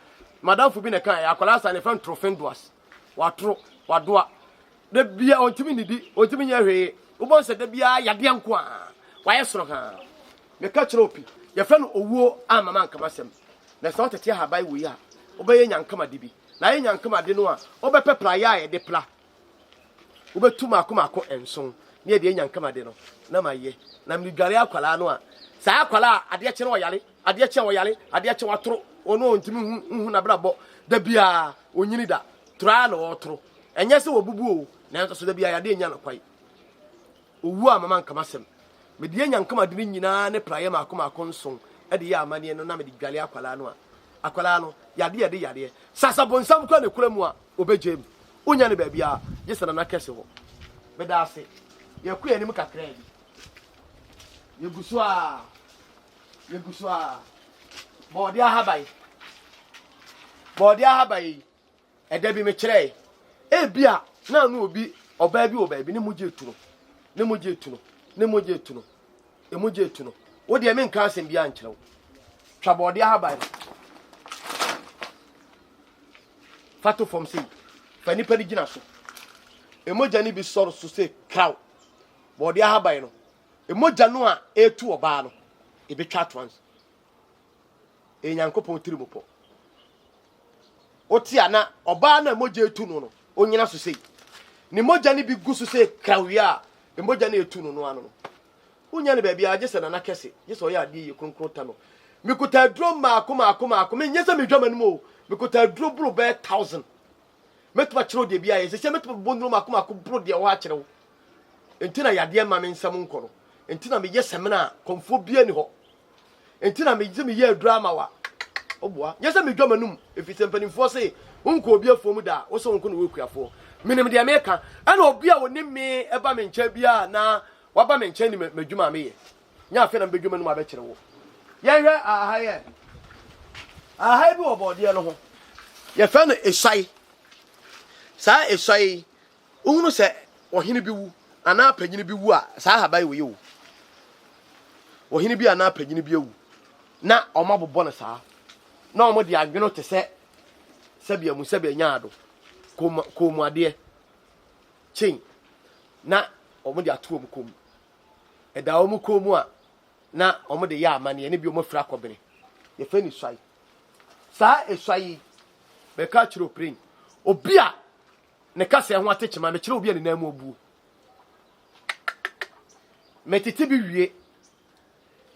Madamfo bi na kan yɛ akwadaa sa ne fɛn toro fen doas. Watoro wadoa. Da bia ɔntumi nidi, ɔntumi nyɛ hwee. Wobɔ nsɛ da bia yadeɛ nko a. Wayɛ soro kaa. Meka kyerɛ wo pi, yɛfrɛ no owuo amma manka m'asɛm. Na sɛ wotete ahaban wei a, wobɛyɛ nyankamade bi. Na ayɛ nyankamade no a, wobɛpɛ praeɛ a yɛde pra. Wobɛtu mmaako mmaako nson, na yɛde anya nkamade no, na mayɛ. Na medware akwadaa no a, saa akwadaa a adeɛ kye no ɔyare, adeɛ kye a ɔyare, adeɛ kye watoro, ɔno ɔntumi nhu nhu n'abrabɔ, da biara ɔnyini da, toro ara na ɔretoro. Ɛnyɛ sɛ wɔbubu o, nanso so da biara yadeɛ nya no kwae. Owu a mama nka m'asɛm. Mede anya nkamade no nyinaa ne praeɛ mmaako mmaako nson de yɛ amanneɛ no na mede dwale akwadaa no a, akwadaa no, yadeɛ de yadeɛ. Sasa bonsam koraa na ɛkura mu a, ɔbɛgyae mu. Wonnya no baabiara, gye sɛ Nana Kɛse hɔ. Meda ase. Yɛkɔ yɛn anim kakraa bi. Yɛgu so ara. Yɛgu so ara. Bɔɔdeɛ ahaban. Bɔɔdeɛ ahaban yi. Ɛda bi mekyerɛe. Ebia na ano obi, ɔbaa bi wɔ baabi, ne mogya etu no, ne mogya etu no, ne mogya etu no, emogya etu no. Wo deɛ menka asɛm biara nkyerɛ wo. Twa bɔɔde ahaban no. Fa to fam sei. Fa nipa no gyina so. Emogya no bi sɔre so sɛ kraw. Bɔɔde ahaban no. Emogya no a etu ɔbaa no, ebetwa ato ansa. Ɛyɛ Nyankopɔn tirim pɔ. Wote a na ɔbaa no a mogya etu no no, onyina so sei. Ne mogya no bi gu so sɛ krawie a mogya no etu no no ano no. Wonya no baabi a gye sɛ nana kɛse, gye sɛ ɔyɛ adeɛ yie kronkron ta no. Mekuta aduro mmaako mmaako mmaako, menyɛ sɛ medwa m'anim o, mekuta aduro boro bɛyɛ thousand. Mɛtumi akyerɛ wo deɛ bi ayɛ, sɛ sɛ mɛtumi bɔ nnuro mmaako mmaako boro deɛ wɔ akyerɛ wo. Nti na yadeɛ mma me nsɛm nkɔ no. Nti na meyɛ sɛmina a kɔmfoɔ bia ni hɔ. Nti na megye meyɛ aduru ama wa. Woboa. Nyɛ sɛ medwa m'anum, ɛfiri sɛ mpanimfoɔ se wonkɔ obi afuo mu da a, wo sɛ wonko na wokuafoɔ. Menim deɛ meka. Ɛna obi a ɔnim me ɛba me nkyɛn biara na waba me nkyɛn nim m'adwuma a meyɛ. Nyɛ afei na mebɛdwa m'anum abɛkyerɛ wo. Yɛnhwɛ aha yɛ. Aha bi wɔ bɔɔdeɛ no ho. Yɛfrɛ no esuae. Saa esuae yi, wohunu sɛ ɔhene bi wu anaa panyini bi wu a, saa ahaban wei o. Ɔhene bi anaa panyini bi awu na wɔabobɔ no saa na wɔde anwono te sɛ sɛbea mu sɛbea nyaado kɔnmuadeɛ chain na wɔde ato wɔn kɔn mu. Ɛda wɔn kɔn mu a na wɔde yɛ amanneɛ ne bi wɔn afira akɔbene. Yɛfrɛ no suae. Saa esuae yi bɛka akyerɛ opirin obi a ne kasa ho ate kyema mekyerɛ obi a ne nan mu abuo. Metete bi wie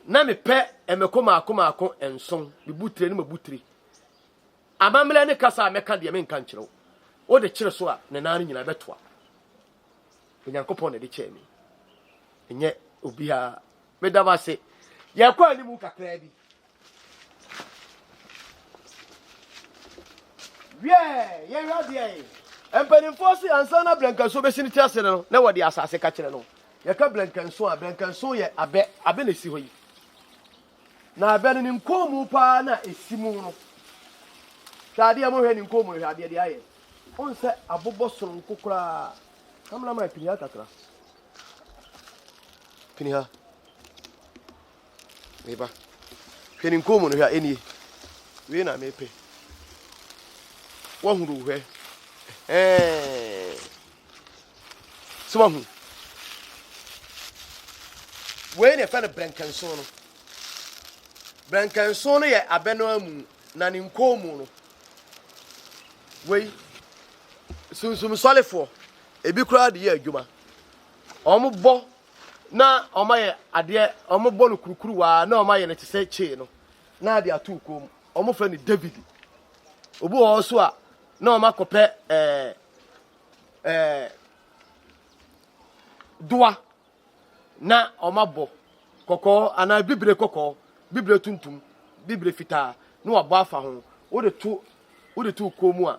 na mepɛ mmɛkɔ maako maako nson, mebu tire ne mabu tire. Amammerɛ ne kasa a mɛka deɛ menka nkyerɛ wo. Wode kyere so a, ne nan no nyinaa bɛtoa. Onyankopɔn na ɛde kyɛɛ me. Ɛnyɛ obiara. Meda mo ase. Yɛkɔ anim kakraa bi. Wiɛ, yɛhwɛ adeɛ yi. Mpanimfoɔ se ansa na brɛnkanso bɛsi ne ti ase no, na wɔde asase ka kyerɛ no. Yɛka brɛnkanso a, brɛnkanso yɛ abɛ, abɛ na ɛsi hɔ yi. Na abɛ no ne nkɔnmu paa na ɛsi mu no. Hwɛ adeɛ, mohwɛ ne nkɔnmu no, hwɛ adeɛ deɛ ayɛ. Wohu sɛ abobɔ soronko koraa. Cameraman pini ha kakra. Pini ha. Meba. Hwɛ ne nkɔn mu no hwɛ a ɛnie. Wei na mepɛ. Wahunu hwɛ. Ɛɛ. Sɛ wahu. Wei na ɛfɛ no brɛnkɛnson no. Brɛnkɛnson no yɛ abɛ no amu na ne nkɔn mu no. Wei sunsum sɔlefoɔ ebi koraa de yɛ adwuma. Wɔbɔ na wɔayɛ adeɛ, wɔbɔ no kurukuruwaa na wɔayɛ no te sɛ kyee no na ade ato kɔn mu. Wɔfrɛ no David. Obi wɔ hɔ so a na wɔakɔpɛ ɛɛ ɛɛ doa na wɔabɔ kɔkɔɔ anaa bibire kɔkɔɔ, bibire tuntum, bibire fitaa na wɔabɔ afa ho. Wode to wode to kɔn mu a,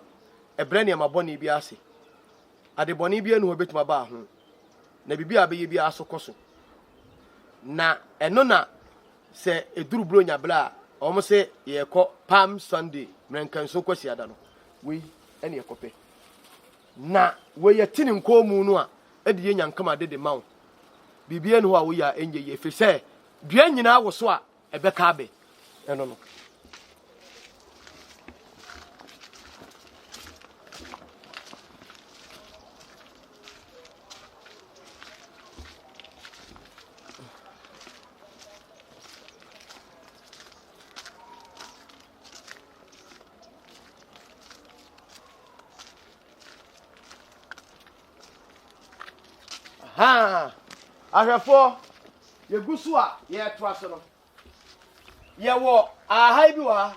ɛbrɛ nneɛma bɔne bi ase. Ade bɔne biara nni hɔ a ebetumi aba ho, na biribi a bɛyɛ biara so kɔ so. Na ɛno na sɛ eduru Buronya bere a wɔn se yɛkɔ Palm Sunday, Mmerɛnkɛnso Kwasiada no, wei ɛne yɛkɔpɛ. Na wei yɛte ne nkɔn mu no a, ɛde yɛ nyankamade de ma wo. Biribiara nni hɔ a woyɛ a ɛnyɛ yie, ɛfiri sɛ dua nyinaa woso a ɛbɛka abɛ ɛno no. Ahaa, ahwɛfoɔ, yɛgu so a yɛretoa so no, yɛwɔ ahae bi wɔ ha.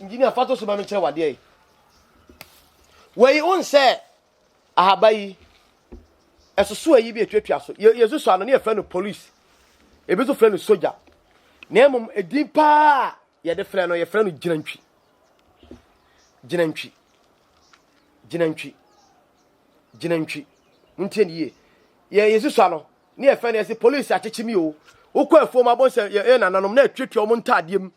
Engineer, fa to so ma menkyerɛ wadeɛ yi. Wei, wohu sɛ ahaba yi, ɛsoso ayi bi atuatua so. Yɛsusu ano ne yɛfrɛ no police. Ebi nso frɛ no sogya. Na mmom, edin paa a yɛde frɛ no, yɛfrɛ no gyinantwi. Gyinantwi. Gyinantwi. Gyinantwi. Montie ne yie. Yɛ yɛsusua no, ne yɛfɛ no yɛse polisi akyekye mi o. Wokɔ afuom abɔ sɛ yɛ nananom na atuatua wɔn ntaadeɛ mu.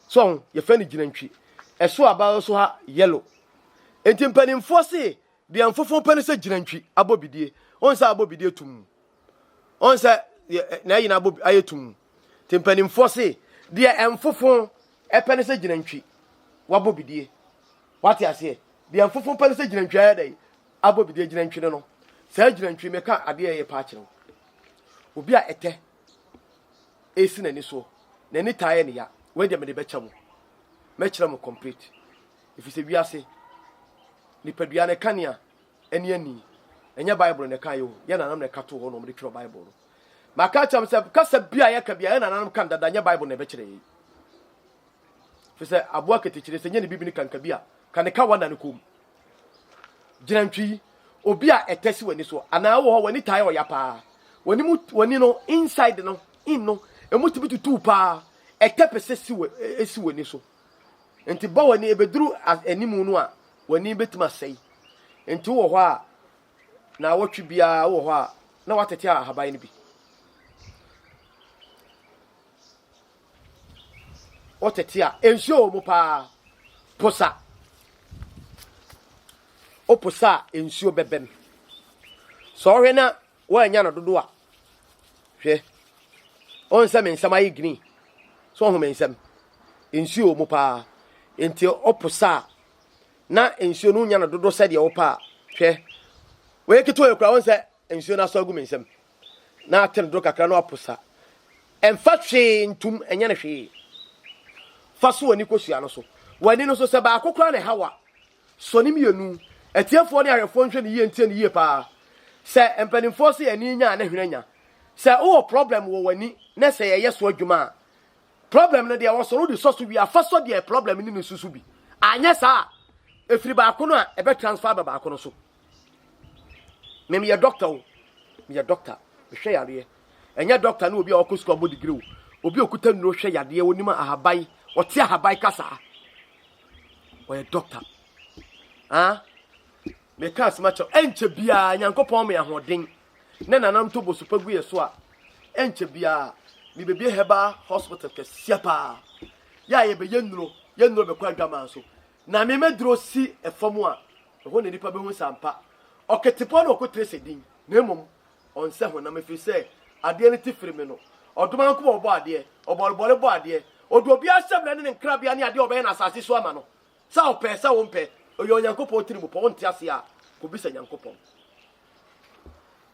So ho, yɛfɛ no gyinantwi. Ɛso aba so ha yellow. Enti mpanimfoɔ se deɛ mfofo pɛ no sɛ gyinantwi abɔ bidie. Wɔn sɛ abɔ bidie tum. Wɔn sɛ na ɛyi na abɔ ayɛ tum. Nti mpanimfoɔ se deɛ mfofo ɛpɛ no sɛ gyinantwi wabɔ bidie. Wate aseɛ? Deɛ mfofo pɛ no sɛ gyinantwi ayɛ dɛn? Abɔ bi deɛ gyinantwi no no. Saa gyinantwi meka adeɛ a ɛyɛ paa kyerɛ wo. Obi a ɛtɛ ɛsi n'ani soɔ, n'ani taa yɛ ne ya, wei deɛ mede bɛkyɛ mo. Mɛkyerɛ mo complete. Ɛfiri sɛ wiase, nipadua no kanea ɛne ani. Ɛnyɛ Bible na ɛka yɛ o, yɛ nananom na ɛka too hɔ na wɔde twerɛ Bible no. Maka akyerɛ mo sɛ kasa bi a yɛka bi a yɛ nananom ka no dada, nyɛ Bible na ɛbɛkyerɛ yɛn. Fi sɛ aboa ketekyere sɛ nyɛ ne bibini kanka bi a, ka ne kawa na ne kɔn mu. Gyina ntwi yi, obi a ɛtɛ si w'ani so anaa wɔ hɔ w'ani taa yɛ ɔya paa. W'ani mu w'ani no inside no in no emu tumi tutu paa. Ɛtɛ pɛ sɛ si wɔ esi w'ani so. Nti bɔ w'ani ebeduru anim no a w'ani betumi asɛe. Nti wɔ hɔ a na awɔtwe biara wɔ hɔ a na watete ahaban no bi. Wotete a nsuo wɔ mu paa. Posa. Woposa a nsuo bɛbɛm. Sɛ ɔhwɛ na woannya no dodo a, hwɛ. Ɔn sɛ me nsam ayɛ green. So ɔho me nsam. Nsuo wɔ mu paa. Nti ɔposa a na nsuo no wonya no dodo sɛdeɛ wopɛ a, hwɛ. Wei ketewa yɛ kura wɔn sɛ nsuo no asɔ agu me nsam. Na ate no dodo kakra na waposa. Ɛmfa hwee ntum, ɛnyɛ no hwee. Fa so w'ani kosua no so. W'ani no so sɛ baako koraa na ɛhaw a, sɔ ne mmienu. Atiefoɔ ne ahwɛfoɔ nhwɛ no yie ntie no yie paa. Sɛ mpanimfoɔ se ani nya a ne hwene nya. Sɛ wowɔ problem wɔ w'ani na sɛ yɛyɛ so adwuma a, problem no deɛ wɔsɔ no wode sɔ so wie a, fa sɔ deɛ problem no ne so so bi. Anyɛ saa a, ɛfiri baako no a ɛbɛ transfer aba baako no so. Me meyɛ doctor o. Meyɛ doctor. Mehwɛ yareɛ. Ɛnyɛ doctor ne obi a ɔkɔ sukuu abɔ degree o. Obi a okuta nnuro hwɛ yadeɛ, onim ahaban, ɔte ahaban kasa. Ɔyɛ doctor. Ah? Meka asɛm akyerɛ ɛnkyɛ biara Nyankopɔn me ahoɔden ne nananom to bosopa gu yɛ so a ɛnkyɛ biara mebɛbie herbal hospital kɛseɛ paa. Yɛ a yɛbɛyɛ nnuro, yɛ nnuro bɛkɔ adwaman so. Na me mɛduro si ɛfam a ɛhɔ na nnipa bɛhu sɛ ampa ɔketepɔ na ɔkɔtire sɛ din na mmom ɔnsɛ honam ɛfiri sɛ adeɛ no ti firi me no. Ɔdomankoma ɔbɔ adeɛ, ɔbɔrebɔre bɔ adeɛ, ɔde obiara hyɛberɛ ne ne nkrabea ne adeɛ a ɔbɛyɛ no asase so ama no. Sɛ ɔpɛ sɛ wompɛ, ɔyɛ Onyankopɔn tirimupɔ, wonte aseɛ a, kɔbisa Nyankopɔn.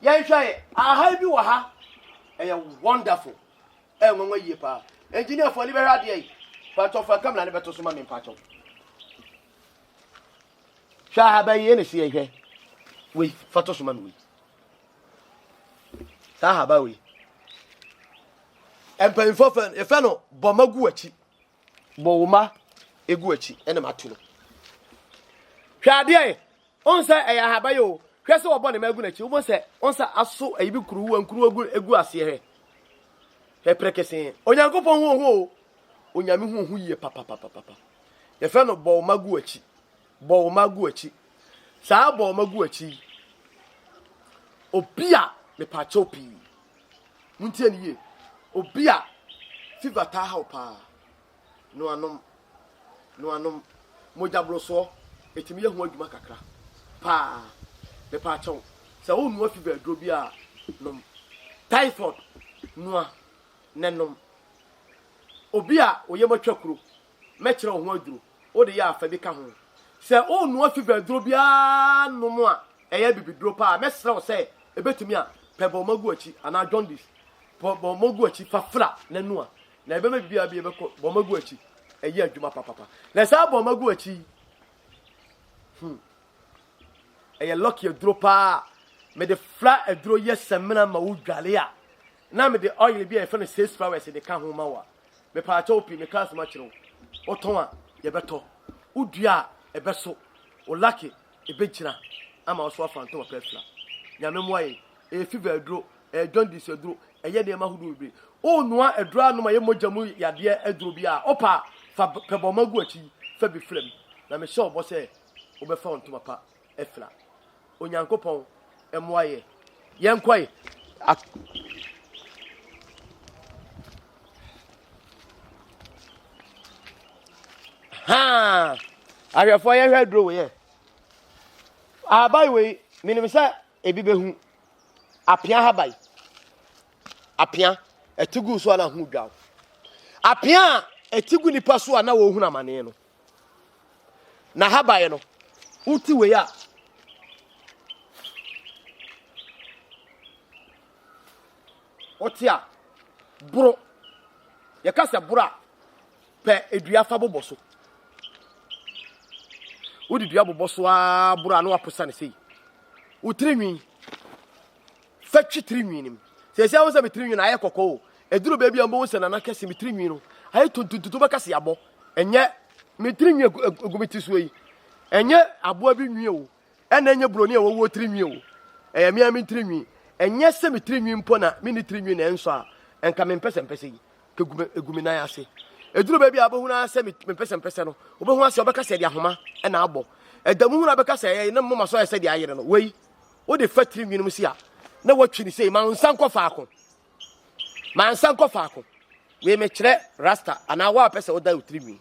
Yɛnhwɛ ahan bi wɔ ha, ɛyɛ wonderful, ɛyɛ nwanwa yie paa. Engineer fo ani bɛhwɛ adeɛ yi, patɔ fa kamera no bɛto so ma me mpakyɛw. Hwɛ ahaban yi ɛna si yɛ hwɛ. Wei fa to so ma me wei. Saa ahaban wei. Mpanyinfoɔ fɛ yɛfɛ no bɔma gu akyi. Bɔ wo ma egu akyi ɛna ma to no. Hwɛ adeɛ yi. Ɔn sɛ ɛyɛ ahaban yi o. Hwɛ sɛ wɔbɔ ne ma egu n'akyi. Wobɔ sɛ ɔn sɛ aso ɛyi bi kuruwa nkuruwa egu egu aseɛ hwɛ. Hwɛ pɛrɛkɛsee. Onyankopɔn ho ho o. Onyame ho ho yie papapapapa. Yɛfrɛ no bɔ wo mma gu w'akyi. Bɔ wo mma gu w'akyi. Saa bɔ wo mma gu w'akyi yi, obi a mepaakyɛw pii, montie no yie, obi a fever taa haw paa, no anom, no anom, mogya borosoɔ, ɛtumi yɛ ho adwuma kakra paa. Mepaakyɛw, sɛ wonoa fever aduro bi a, nom. Typhoid, noa na nom. Obi a wo yam atwa kuro, mɛkyerɛ wo ho aduro, wode yɛ a fa bi ka ho. Sɛ worenoa fever aduro biara nom a ɛyɛ abibiduro paa a, mɛsrɛ wo sɛ ɛbɛtumi a, pɛ bɔmma gu akyi anaa jaundice, pɛ bɔmma gu akyi fa fra na noa, na ɛbɛma biribiara bi ɛbɛkɔ bɔmma gu akyi, ɛyɛ adwuma papapa. Na saa bɔmma gu akyi yi, hmm, ɛyɛ lucky aduro paa. Mede fra aduro yɛ samina ma wo dwale a, na mede oil bi a yɛfrɛ no six flowers de ka ho ma wo a, mepaakyɛw pii, meka asɛm akyerɛ wo. Wotɔn a, yɛbɛtɔ. Wodua a, ɛbɛso. Wo lucky, ɛbɛgyina ama wo so afa ntoma pa afira. Nyame mmoa yɛn. Ɛyɛ fever aduro, ɛyɛ jaundice aduro, ɛyɛ nneɛma ahodoɔ bebree. Wonoa aduro anom a ɛyɛ mogya mu yadeɛ aduro bi a, wopɛ a, fa pɛ bɔmma gu akyi, fa bi fra mu. Na mehyɛ wo bɔ sɛ wobɛfa wo ntoma pa afira. Onyankopɔn mmoa yɛ. Yɛnkɔe. Haa! Ahwɛfoɔ yɛhwɛ aduro wei ɛ. Ahaban wei, menim sɛ ebi bɛhu. Apea haban. Apea, ɛte gu so a na ho dwa. Apea a ɛte gu nipa so a na wɔhunu amane no. Na haban no, wote wei a, wote a, boro. Yɛka sɛ boro a, pɛ dua fa bobɔ so. Wode dua bobɔ so ara boro a na waposa no sei. Wo tiri nwi, fa twi tiri nwi no mu. Seesei ahu sɛ me tiri nwi no ayɛ kɔkɔɔ o. Ɛduru baabi a wobɛhu sɛ nana kɛse me tiri nwi no ayɛ tuntuntuntu wobɛka sɛ yɛabɔ. Ɛnyɛ me tiri nwi egu me ti soɔ yi. Ɛnyɛ aboa bi nwi o. Ɛna ɛnyɛ buroni a wɔwɔ tiri nwi o. Ɛyɛ me ara me tiri nwi. Ɛnyɛ sɛ me tiri nwi mpo na menni tiri nwi na ɛnsɔ a, ɛnka me mpɛsɛmpɛsɛ yi, kɛgu me, ɛgu me nan ase. Ɛduru baabi a wobɛhunu ara sɛ me, me mpɛsɛmpɛsɛ no, wobɛhu ase wobɛka sɛ ɛde ahoma na abɔ. Ɛda mu hunu a bɛka sɛ ɛyɛ ne moma so ayɛ sɛ deɛ ayere no. Wei, wode fa tiri nwi no mu si a, na woatwi ne sei, ma wo nsa nkɔ faako. Ma nsa nkɔ faako. Wei mekyerɛ rasta anaa wo a pɛ sɛ woda wo tiri nwi.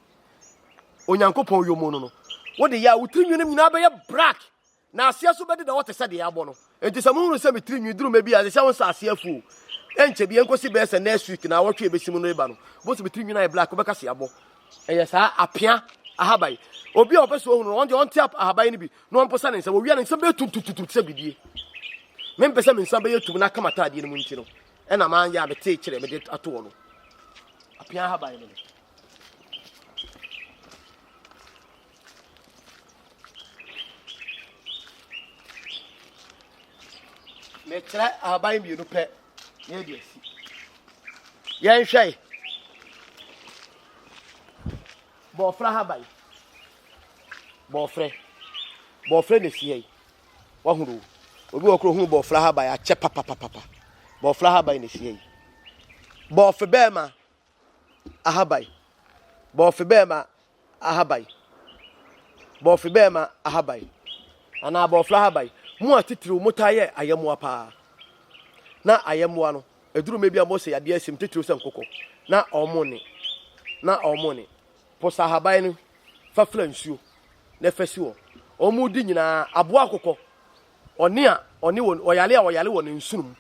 Onyankopɔn yomo no no, wode yɛ a wo tiri nwi no nyinaa bɛyɛ black. Na aseɛ so bɛdeda hɔ te sɛ deɛ yɛabɔ no. Enti sɛ mohunu sɛ me tiri nwi duru mɛ bi a, ɛsɛ sɛ wo nsa aseɛ afu o. Ɛnkyɛ bi, ɛnkɔsi bɛyɛ sɛ next week, naawɔtwe a ɛbɛsi mu no reba no, wobɛhu sɛ me tiri nwi no ayɛ black, wobɛka sɛ yɛabɔ. Ɛyɛ saa apea ahaban yi. Obi a ɔpɛ sɛ ɔhunu no, ɔno deɛ ɔnte ahaban no bi na ɔmposa ne nsa. Wɔwia ne nsa bɛyɛ tumtumtum te sɛ bidie. Mempɛ sɛ me nsa bɛyɛ tum na aka m'ataadeɛ no mu nti no, ɛna manyɛ a metee kyerɛ mede ato hɔ no. Apea ahaban no no. Mekyerɛ ahaban mmienu pɛ na yɛde asi. Yɛnhwɛ bɔɔfrɛ ahaban. Bɔɔfrɛ. Bɔɔfrɛ na esi ha yi. Wahunu obi wɔ koro hunu bɔɔfrɛ ahaban akyɛ papapapapa. Bɔɔfrɛ ahaban na esi ha yi. Bɔɔfe bɛɛma ahaban. Bɔɔfe bɛɛma ahaban, bɔɔfe bɛɛma ahaban, anaa bɔɔfra ahaban. Mo a titiriw motaa yɛ ayɛmmoa paa. Na ayɛmmoa no, ɛduru mmɛ bi a mose yadeɛ asim titiriw sɛ nkokɔ, na ɔmo ne, na ɔmo ne. Posa ahaban no fa fra nsuo na fa si hɔ. Ɔmo di nyinaa, aboa akokɔ, ɔne a ɔne wɔ, ɔyale a ɔyale wɔ ne nsono mu.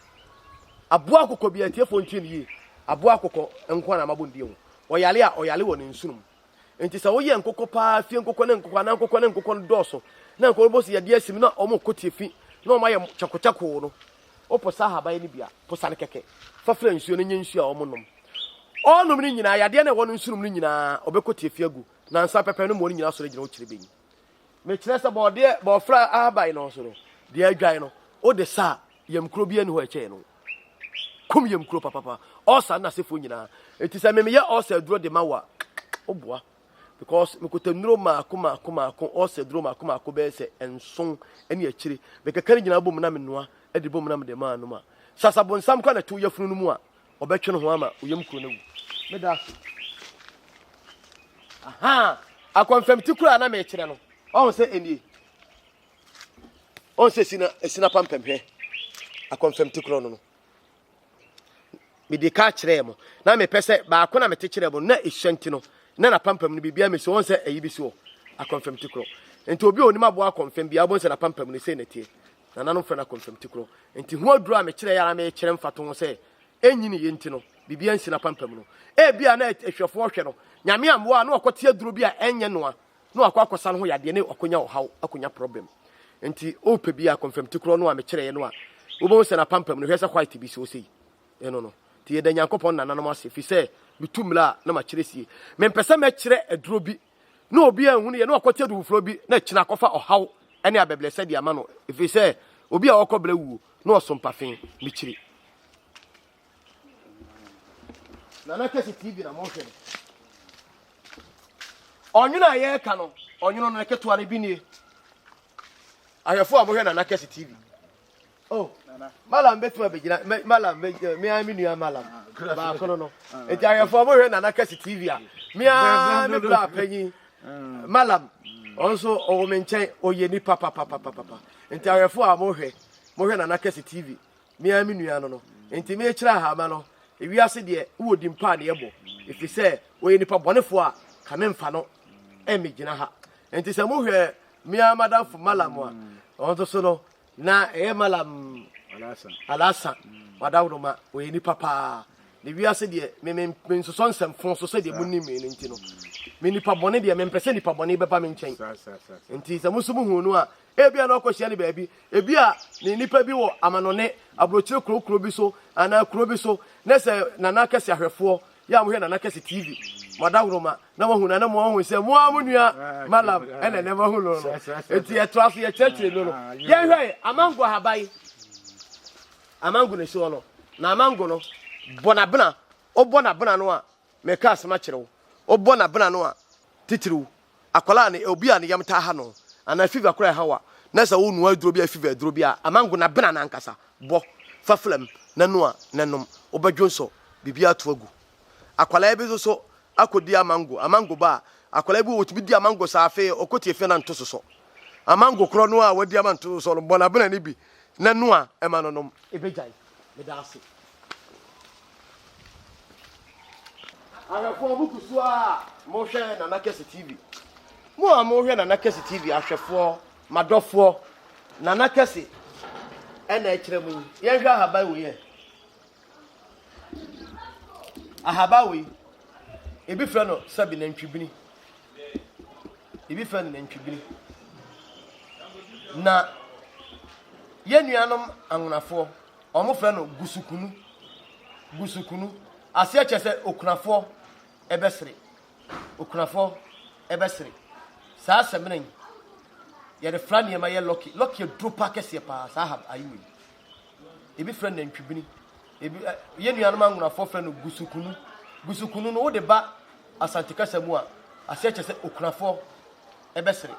Aboa akokɔ bi atiefoɔ ntie no yie, aboa akokɔ nko ara na mabɔ ne din ho. Ɔyale a ɔyale wɔ ne nsono mu. Enti sɛ woyɛ nkokɔ paa, fie nkokɔ ne nkokɔ anaa nkokɔ ne nkokɔ no dɔɔso, na nkokɔ no bɔ sɛ yadeɛ asim na wɔn kɔ tiafi na wɔn ayɛ kyakokyako no, woposa ahaban no bi a, posa no kɛkɛ, fa fra nsuo no nyɛ nsuo a wɔn nom. Ɔnom no nyinaa, yadeɛ no a ɛwɔ no nsunom no nyinaa, ɔbɛkɔ tiafi agu. Nansa pɛpɛ no mmoa no nyinaa sɔre gyina hɔ kyerɛ bɛnyi. Mekyerɛ sɛ bɔɔdeɛ, bɔɔfra ahaban no nso no, deɛ adwan no, wode sa a, yamkuro biara nni hɔ a ɛkyɛn no. Kum yamkuro papapa. Ɔsa ne n'asefoɔ nyinaa. Enti sɛ memeyɛ ɔsa aduro de ma wo a, woboa. Because mekuta nnuro maako maako maako, ɔsa aduro maako maako bɛyɛ sɛ nson ne akyire. Mekeka ne nyinaa bom na menoa de bom na mede ma anom a. Sasabonsam koraa na ɛto yafunu no mu a, ɔbɛtwe ne ho ama oyam kuro no awu. Meda ase. Aha, akɔmfɛmti kuro a na mekyerɛ no, ɔho sɛ ɛnie. Ɔho sɛ ɛsi ɛsi na pampam hwɛ. Akɔmfɛmti kuro no no. Mede ka kyerɛɛ mo. Na mepɛ sɛ baako na mete kyerɛɛ mo na ɛhyɛ nti no, na na pampam no biribiara mesi ɔho sɛ ɛyi bi si hɔ. Akɔmfɛmti kuro. Nti obi a onim aboa akɔmfɛm biara wobɛhu sɛ na pampam no sei na ɛteɛ. Nananom frɛ no akɔmfɛmti koro. Nti ho aduru a mekyerɛe ara merekyerɛ mfatoho sɛ ɛnyiniiɛ nti no, biribiara nsi n'apampam no. Ebia na ahwɛfoɔ hwɛ no, Nyame ammoa a na wakɔte aduro bi a ɛnyɛ noa na wakɔ akɔsa no ho yadeɛ ne wakɔnya ɔhaw, akɔnya problem. Nti wopɛ bi a akɔmfɛmti korɔ no a mekyerɛeɛ no a, wobɛhu sɛ n'apampam no hwɛ sɛ white bi si hɔ sei. Ɛno no. Nti yɛda Nyankopɔn nananom ase, firi sɛ metu mmira a na makyerɛ sie. Mempɛ sɛ mɛkyerɛ aduro bi na obi anhunu yɛ na wakɔte adu foforɔ bi na akyina akɔfa ɔhaw ne abɛbrɛsɛ de ama no, ɛfiri sɛ obi a ɔkɔ brɛ wuo na ɔso mpafe mekyiri. Nana Kɛse TV na mohwɛ no. Ɔnwono a yɛreka no, ɔnwono no ketewa no bi nie. Ahwɛfoɔ a mohwɛ Nana Kɛse TV. Oh, Malam bɛtumi abɛgyina, Malam, me ara me nua Malam, ah, baako no no. Ah. Nti ahwɛfoɔ mohwɛ Nana Kɛse TV a, me ara me bra panyin, ah. Malam, ɔno nso ɔwɔ me nkyɛn, ɔyɛ nipa papapapapa. Nti ahwɛfoɔ a mohwɛ, mohwɛ Nana Kɛse TV, me ara me nua no no. Nti mekyerɛ ahama no, ewiase deɛ wowɔ din pa a ne yɛbɔ, ɛfiri sɛ ɔyɛ nipa bɔnefoɔ a, ka memfa no mmɛgyina ha. Nti sɛ mohwɛ me ara madamfo Malam a, ɔno nso so no, Na ɛyɛ Malam Alasa Wadawuruma, ɔyɛ nipa paa. Ne wiase deɛ, me me mensosɔ nsɛmfo so sɛdeɛ monim me no nti no. Me nipa bɔne deɛ, mempɛ sɛ nipa bɔne bɛba me nkyɛn. Nti sɛ mo nso mohu no a, ebia na ɔkɔhyia no baabi. Ebia ne nipa bi wɔ amanɔne, aburokyire kuro kuro bi so, anaa kuro bi so, na sɛ Nana Kɛse ahwɛfoɔ Yɛ a mohwɛ Nana Kɛse TV, mo adaworoma na moahu no, na moahu sɛ mo ara mo nua Malam ɛna ɛnɛ moahu no no. Enti yɛtoa so yɛkyerɛkyerɛ no no. Yɛnhwɛ amango ahaban. Amango na esi hɔ no. Na amango no, bɔ n'abena. Wobɔ n'abena no a, meka asɛm akyerɛ wo. Wobɔ n'abena no a, titiriw, akwadaa ne obi a ne yam taa ha no, anaa fever koraa ɛha wo a, na sɛ wonoa aduro bi a fever aduro bi a, amango n'abena no ankasa, bɔ. Fa flam na noa na nom. Wobɛdwonsɔ biribiara ato agu. Akwadaa bi nso so akɔdi amango. Amango ba a, akwadaa bi wɔ wɔtumi di amango saa afei ɔkɔ tiafi na nto sosɔ. Amango korɔ no a wadi ama nto sosɔ no, bɔ n'abena no bi na noa ma no nom. Ɛbɛgyae. Meda ase. Ahwɛfoɔ mo gu so a mohwɛ Nana Kɛse TV. Mo a mohwɛ Nana Kɛse TV ahwɛfoɔ, madɔfoɔ, Nana Kɛse ɛna ɛkyerɛ mo yi. Yɛnhwɛ ahaban wei ɛ. Ahaban wei, ebi frɛ no sɛbi nantwibini. Ebi frɛ no nantwibini. Na yɛn nuanom anwonafoɔ, wɔfrɛ no gusukunu. Gusukunu. Aseɛ kyerɛ sɛ okunafoɔ ɛbɛsere. Okunafoɔ ɛbɛsere. Saa sɛmina yi, yɛde fra nneɛma yɛ lɔki. Lɔki aduro pa kɛseɛ paa saa ha ayi wei. Ebi frɛ no nantwibini. Ebi yɛn nuanom anwonafoɔ frɛ no gusukunu. Gusukunu no wode ba Asante kasa mu a, aseɛ kyerɛ sɛ okunafoɔ ɛbɛsere.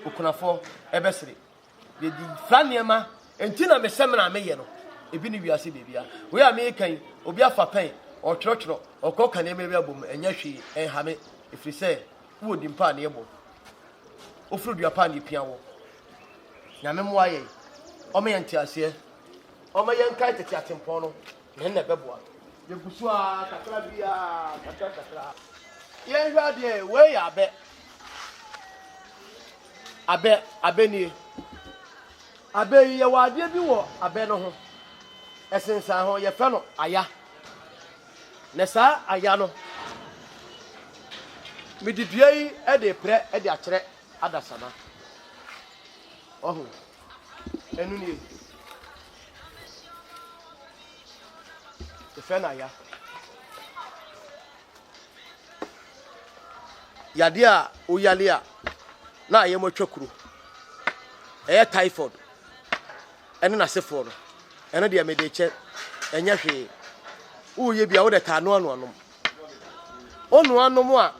Okunafoɔ ɛbɛsere. Yɛde fra nneɛma. Enti na mesɛ mena meyɛ no. Ebi ne wiase baabia. Wei a meka yi, obi afa pɛn, ɔtwerɛtwerɛ, ɔkɔ ka nneɛma bi abom, ɛnyɛ hwee, ɛnha me. Ɛfiri sɛ, wowɔ din pa a ne yɛbɔ. Woforo dua pa a ne yɛpia wɔ. Nyame mmoa yɛn. Ɔma yɛn nteaseɛ. Ɔma yɛnkae tete atempɔn no, na ɛno na ɛbɛboa. Yɛgu so ara kakra biara, kakra kakra. Yɛnhwɛ adeɛ, wei yɛ abɛ. Abɛ, abɛ nie. Abɛ yi, yɛwɔ adeɛ bi wɔ abɛ no ho. Ɛsensan ho, yɛfrɛ no aya. Na saa aya no, mede dua yi de reprɛ de akyerɛ adasama. Ɔho, ɛno nie. Yɛfrɛ no aya. Yadeɛ a woyale a na ayɛ mu atwa kuro. Ɛyɛ typhoid ɛne n'asefoɔ no. Ɛno deɛ mede kyɛ ɛnyɛ hwee. Woyɛ bi a wode taa noa noa nom. Wonoa nom a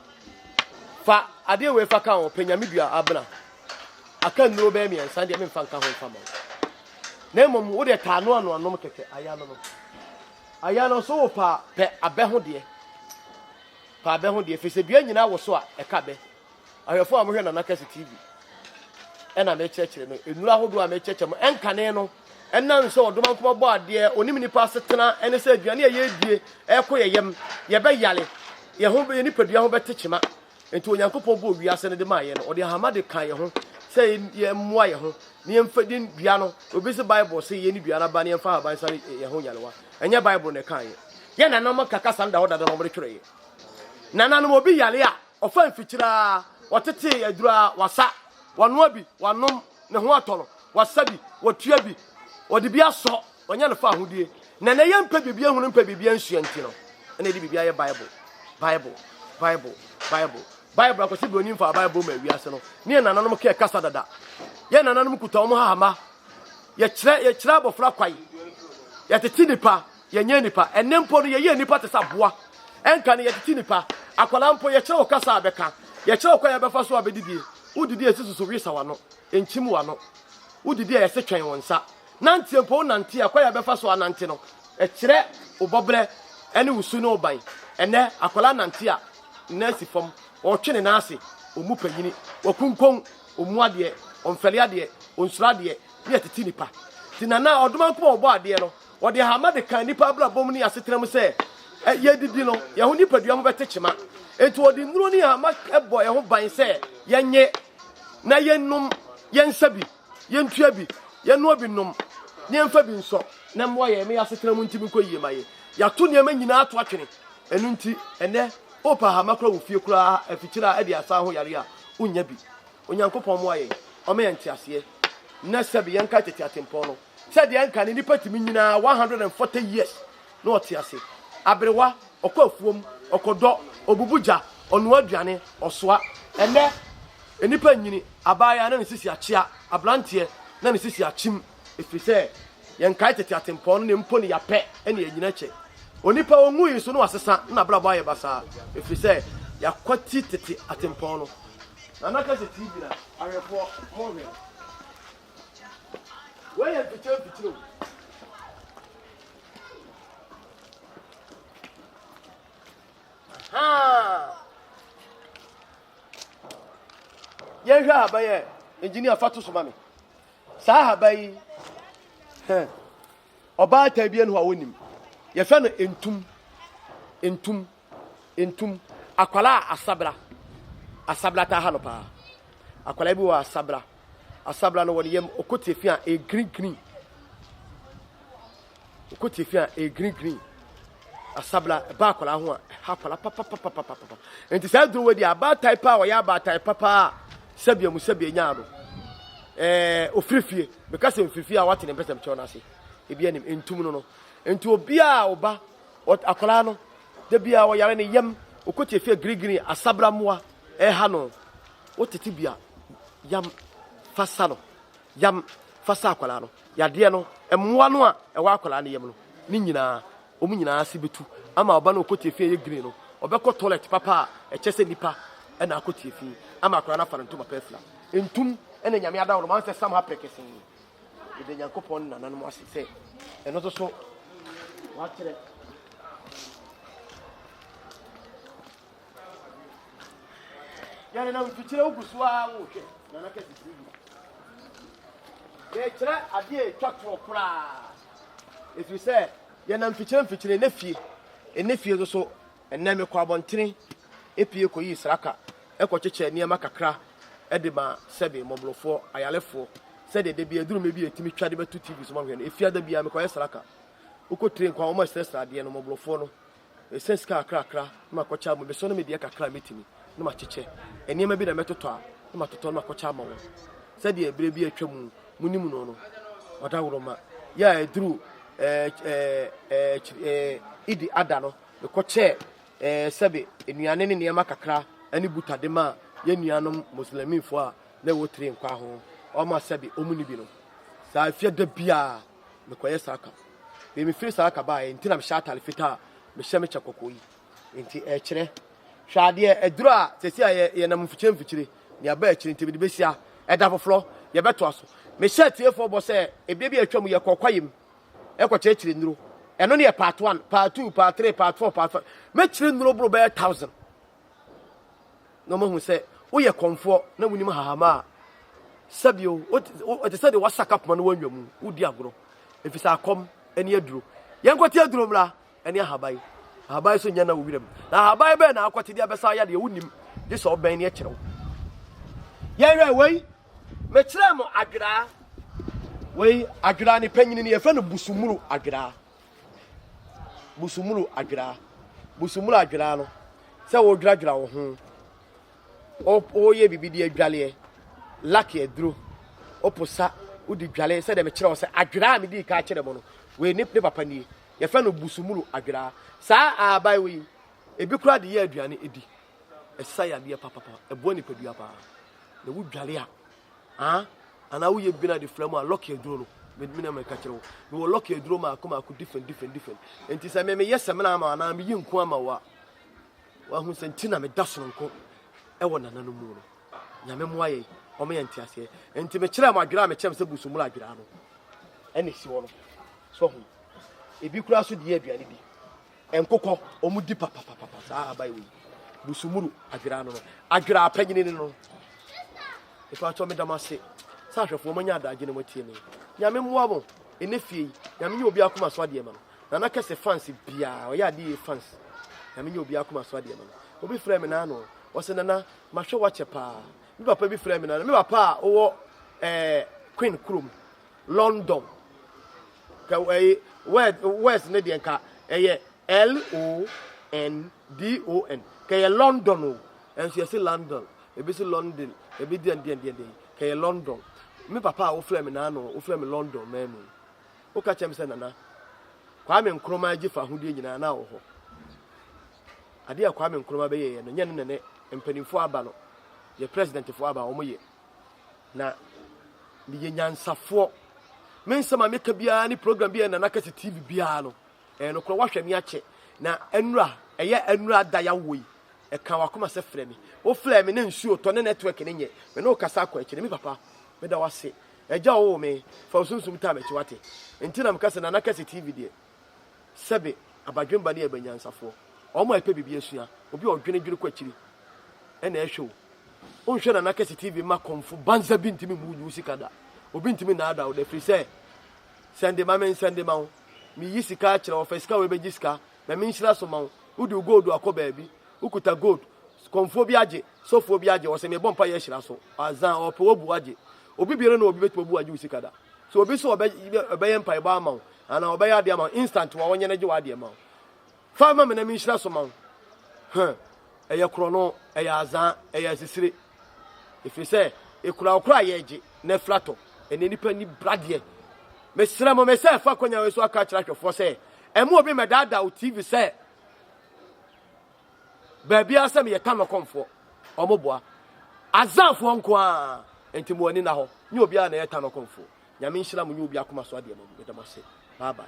fa adeɛ wei fa ka ho pɛ nyame dua abena. Aka nnuro bɛyɛ mmiɛnsa deɛ memfa nka ho mfa ma wo. Na mmom wode taa noa noa nom kɛkɛ aya no no. Aya no so wo paa pɛ abɛ ho deɛ. Pɛ abɛ ho deɛ, ɛfiri sɛ dua nyinaa woso a, ɛka abɛ. Ahwɛfoɔ a mohwɛ Nana Kɛse TV ɛna mekyerɛkyerɛ no nnuro ahodoɔ a mekyerɛkyerɛ mo ɛnkane no ɛnam sɛ ɔdomankoma bɔ adeɛ onim nipa asetena ɛne sɛ aduane a yɛredie ɛkɔ yɛ yam yɛbɛyale yɛn ho yɛn nipadua ho bɛte kyema nti Onyankopɔn bɔɔ wiase no de maa yɛn no ɔde ahama de ka yɛn ho sɛ yɛmmoa yɛn ho na yɛmfa di dua no obi sɛ Bible sɛ yɛni dua no aba na yɛmfa ahaban sare yɛn ho nyarewa ɛnyɛ Bible na ɛka yɛ Yɛn nananom ka kasa no da hɔ dada na wɔde twerɛeɛ. Nananom, obi yare a, ɔfa mfikyire ara, ɔtete aduro ara, wasa, wanoa bi, wanom, ne ho atɔ no, wasa bi, watua bi, ɔde bi asɔ, wanya ne fa ahodie. Na na yɛmpɛ biribi ahunu, mpɛ biribi ansua nti no, ɛna yɛde biribi ayɛ Bible, Bible, Bible, Bible. Bible akɔsi buroni mfa Bible ma wiase no. Ne yɛn nananom kɛɛ kasa dada. Yɛn nananom kuta wɔn hahama. Yɛkyerɛ yɛkyerɛ abɔfra kwae. Yɛtete nipa. Yɛnyɛ nnipa. Ɛnnɛ mpo no, yɛyɛ nnipa te sɛ aboa. Ɛnka no, yɛtete nnipa. Akwadaa mpo, yɛkyerɛ wo kasa a bɛka. Yɛkyerɛ wo kwan a bɛfa so a bɛdidie. Wodidi a, ɛsi susu wesa w'ano. Nkyim w'ano. Wodidi a, yɛse twɛn wo nsa. Nanteɛ mpo, wonante a, kwan a bɛfa so anante no, ɛkyerɛ wo bɔberɛ ne wo su ne wo ban. Ɛnnɛ, akwadaa nante a, ne nan si fam. Ɔretwe ne nan ase. Ɔmmu panyini. Wakunkɔn. Ɔmmu adeɛ. Ɔmfɛre adeɛ. Ɔnsuro adeɛ. Ne yɛtete nnipa. Nti Nana, Ɔdomankoma a ɔbɔɔ adeɛ no, Wɔde ahama de kaa nnipa abrabɔ mu ne asetena mu sɛ yɛredidi no, yɛn ho nipadua ho bɛte kyema. Enti wɔde nnuro ne ahama bɔ yɛn ho ban sɛ yɛnnye na yɛnnom, yɛnsa bi, yɛntua bi, yɛnnoa bi nnom, na yɛmfa bi nsɔ na mmoa yɛn ma yɛn asetena mu ntumi nkɔ yie ma yɛn. Yɛato nneɛma nyinaa ato atwene. Ɛno nti, ɛnnɛ, wopɛ ahama koraa wɔ fie koraa afikyire a ɛde asan ho yare a, wonnya bi. Onyankopɔn mmoa yɛn, ɔmma yɛn nteaseɛ, na sɛbe yɛnkae tete atempɔn no. Sɛ deɛ nka ne nipa tumi nyini ara 140 years na ɔte ase. Aberewa, ɔkɔ afuom, ɔkɔdɔ, ɔbubu gya, ɔnoa aduane, ɔsoa. Ɛnnɛ, nnipa nyini, abaayewa na ne sisi akyea, abranteɛ na ne sisi akyem, ɛfiri sɛ yɛnkae tete atempɔn no na mpo no yɛapɛ ne yɛnyini akyɛ. Onipa ɔnwui nso na wasesa na n'abrabɔ ayɛ basaa, ɛfiri sɛ yɛakwati tete atempɔn no. Nana Kɛse TV na ahwɛfoɔ monhwɛ. Wei yɛ mfikyire mfikyire o. Haa. Yɛnhwɛ ahaban yɛ engineer fa to so ma me. Saa ahaban yi hɛn ɔbaatan bi ɛnu hɔ a wɔnim. Yɛfrɛ no ntum. Ntum. Ntum. Akwalaa asabra. Asabra taa ha no paa. Akwalaa bi wɔ asabra. Asabra no wɔ ne yam ɔkɔ tiafi a ɛyɛ green green. Ɔkɔ tiafi a ɛyɛ green green. Asabra ɛba akwadaa ho a ɛha akwadaa papapapapapa. Nti saa aduro wɔ di abaatan paa ɔyɛ abaatan papa a sɛbea mu sɛbea nyaa no. Ɛɛ ofiri fie meka sɛ mfiri fie a wate ne mpɛsɛm kyɛw no ase. Ebi anim ntum no no. Nti obiara a ɔba akwadaa no da biara ɔyare ne yam ɔkɔ tiafi a green green asabra mmoa ɛha no. Wotete bi a, yam fa sa no. Yam fa sa akwadaa no. Yadeɛ no, mmoa no a ɛwɔ akwadaa no yam no, ne nyinaa, wɔn nyinaa ase bɛtu ama ɔba no ɔkɔ tiafi a ɛyɛ green no, ɔbɛkɔ toilet papa a ɛkyɛ sɛ nipa ɛna akɔ tiafi ama akwadaa no afa no ntoma pa afira. Ntum ɛna Nyame adaworo ma sɛ sam ha pɛkɛsee. Meda Nyankopɔn ne nananom ase sɛ ɛno nso so wakyerɛ. Yɛn na mfikyire wogu so ara wohwɛ Nana Kɛse TV. Yɛkyerɛ adeɛ a ɛtwa toɔ koraa. Ɛfiri sɛ yɛnam mfikyire mfikyire ɛnɛ fie ɛnɛ fie nso so ɛnɛ mekɔ abɔntene epie kɔyii sraka ɛkɔkyekyɛ nneɛma kakra ɛde ma sɛbe mmɔborɔfoɔ ayarefoɔ sɛdeɛ da bi aduru mɛ bi a ɛtumi twa de bɛto TV so ma hwɛ no efia da biara mekɔyɛ sraka wokɔ tire nkwa wɔn a ɛsrɛsrɛ adeɛ no mmɔborɔfoɔ no Mesa sika kakrakra na makɔkyɛ ama mesɔ ne me deɛ kakra a mɛtumi na makyekyɛ. Nneɛma bi na mɛtotɔ a na matotɔ na makɔkyɛ ama wɔn. Sɛdeɛ berɛ bi a atwa mu monim no no, ɔdawuroma yɛ a ɛduru ɛɛ ɛɛ ɛɛ Idi ada no, mekɔkyɛɛ ɛɛ sɛbe nnuane ne nneɛma kakra ne buta de maa yɛn nuanom Muslimifoɔ a na ɛwɔ tire nkwa ho, wɔn a sɛbe wɔn ni bi no. Saa efie da biara mekɔyɛ saa ka. Bee mefiri saa ka baeɛ nti na mehyɛ atare fitaa a mehyɛ me kyɛ kɔkɔɔ yi. Nti ɛkyerɛ. Hwɛ adeɛ, aduro a sɛsi a yɛ yɛnam mfikyire mfikyire, nea ɛba akyire nti mede bɛsia. Ɛda foforɔ, yɛbɛtoa so. Mehyɛ atiefoɔ bɔ sɛ ebia bi a atwa mu yɛkɔ kwaeɛ mu ɛkɔkyerɛkyerɛ nnuro. Ɛno ne yɛ part 1, part 2, part 3, part 4, part 5. Mɛkyerɛ nnuro boro bɛyɛ 1000. na wɔahu sɛ woyɛ kɔmfoɔ na wonim hahama a, sɛbio ɛte sɛ deɛ wasaka poma no woanwa mu, wodi agorɔ, ɛfiri sɛ akɔm ne aduro. Yɛnkɔte aduro mmra ne ahaban. Ahaban so nyɛ na wo wiram. Na ahaban bɛn na akɔte de abɛsa ayadeɛ wonim, gye sɛ ɔbɛn ne ɛkyerɛ wo. Yɛhwɛ wei, mekyerɛ mo adweraa. Wei adweraa ne panyini no yɛfrɛ no busumuru adweraa. Busumuru adweraa. Busumuru adweraa no, sɛ wodwiradwira wo ho, woyɛ biribi de adwaleɛ, laki aduro, woposa, wode dwale sɛdeɛ mekyerɛ wo sɛ adweraa a medii ka kyerɛ mo no, wei ne, ne papa nie. Yɛfrɛ no busumuru adweraa. Saa ahaban wei, ebi koraa de yɛ aduane di. Ɛsa yadeɛ papapa, ɛboa nipadua paa. Na wodwale a, Ah, anaa woyɛ bi na de fira mu a lɔki aduro no me me na meka kyerɛ wo mewɔ lɔki aduro maako maako different different different nti sɛ me meyɛ sɛmina ama anaa meyi nko ama wo a wahu sɛ nti na meda sononko ɛwɔ nana no mu no nyame mmoa yɛ ɔmo yɛ nteaseɛ nti mekyerɛ mo adwera a mekyerɛ mo sɛ busumura adwera no ɛna esi hɔ no so ho ebi koraa so deɛ aduane bi Nkokɔ, wɔn di papapapa saa ahaban wei. Busumuru adwera no no. Adwera apanyini no no. Mepa kyɛw meda mo ase sɛ ahwɛfoɔ moanya adagye na moatie me. Nyame mmoa mo ɛnɛ fie yi. Nyame nyɛ obi akoma so adeɛ ma no. Nana kɛse fans biara ɔyɛ adeɛ yie fans. Nyame nyɛ obi akoma so adeɛ ma no. Obi frɛ me naano ɔsɛ nana mahwɛ wakyɛ paa. Me papa bi frɛ me naano me papa a ɔwɔ ɛɛ Queen kurom London. Ka ɛyi word words ne deɛ nka ɛyɛ L O N D O N. Ka ɛyɛ London o. Ɛnso yɛsi London. Ebi si London. Ebi deɛ deɛ deɛ deɛ. Ka ɛyɛ London. Me papa a wofrɛ me n'ano wofrɛ me London mɛnu. Woka kyerɛ me sɛ nana Kwame Nkrumah gye fa ahodie nyinaa na wɔ hɔ. Adeɛ a Kwame Nkrumah bɛyɛeɛ no nyɛ ne nene mpanimfoɔ aba no yɛ presidentfoɔ aba wɔn yɛ. Na meyɛ nyansafoɔ. Me nsɛm a meka biara ne program bi a Nana Kɛse TV biara no, ɛyɛ nokorɛ. Woahwɛ me akyɛ. Na ɛnura, ɛyɛ ɛnura da yawoɔ yi, ɛka w'akoma sɛ frɛ me. Wofrɛɛ me na nsuo tɔ ne network no nyɛ. Me ne wo kasa akɔ akyire. Me papa, meda wo ase. Agya a ɔwoo me, fa wo sunsum taa m'akyi wate. Nti na meka sɛ Nana Kɛse TV deɛ, sɛbe abadwemba ne yɛ abanyansafoɔ. Wɔn a ɛpɛ biribi asua, obi a ɔdwene dwene kɔ akyiri ɛna ɛhwɛ o. Wonhwɛ Nana Kɛse TV mma kɔmfo banza bi ntumi mmu nyi wo sika da. Obi ntumi nnaadaa wo da ɛfiri sɛ sɛnde ma me nsɛnde ma wo. Meyi sika akyerɛ wo, fa sika wei bɛgye sika. Ma menhyira so ma wo. Wode wo gold akɔ baabi, wokuta gold, kɔmfoɔ bi agye, sɔfoɔ bi agye, ɔsɛ mebɔ mpaeɛ ahyira so. Azan, ɔpɛ wabu agye. Obi biara na obi bɛtumi abu agye wo sika da. So obi so ɔbɛyɛ mpaebɔ ama wo anaa ɔbɛyɛ adeɛ ama wo instant wa ɔnyɛ no gye w'adeɛ ma wo. Fa ma me na menhyira so ma wo. Huh. Ɛyɛ korɔno, ɛyɛ azaa, ɛyɛ asisire. Ɛfiri sɛ, ɛkura wo koraa yɛgye na afira tɔ. Ɛnɛ nnipa ni bradeɛ. Mesrɛ mo, mesɛ ɛfa kwanya wei so aka akyerɛ ahwɛfoɔ sɛ, ɛmo obi mmɛdaadaa wo TV sɛ baabiara sɛ meyɛ tanɔkɔmfoɔ. Ɔmo boa. Azaafoɔ nko ara. Nti mo ani na hɔ. Nyɛ obiara na ɛyɛ tanɔkɔmfoɔ. Nyame nhyira mo nyɛ obi akoma so adeɛ ma mo. Meda mo ase. Bye bye.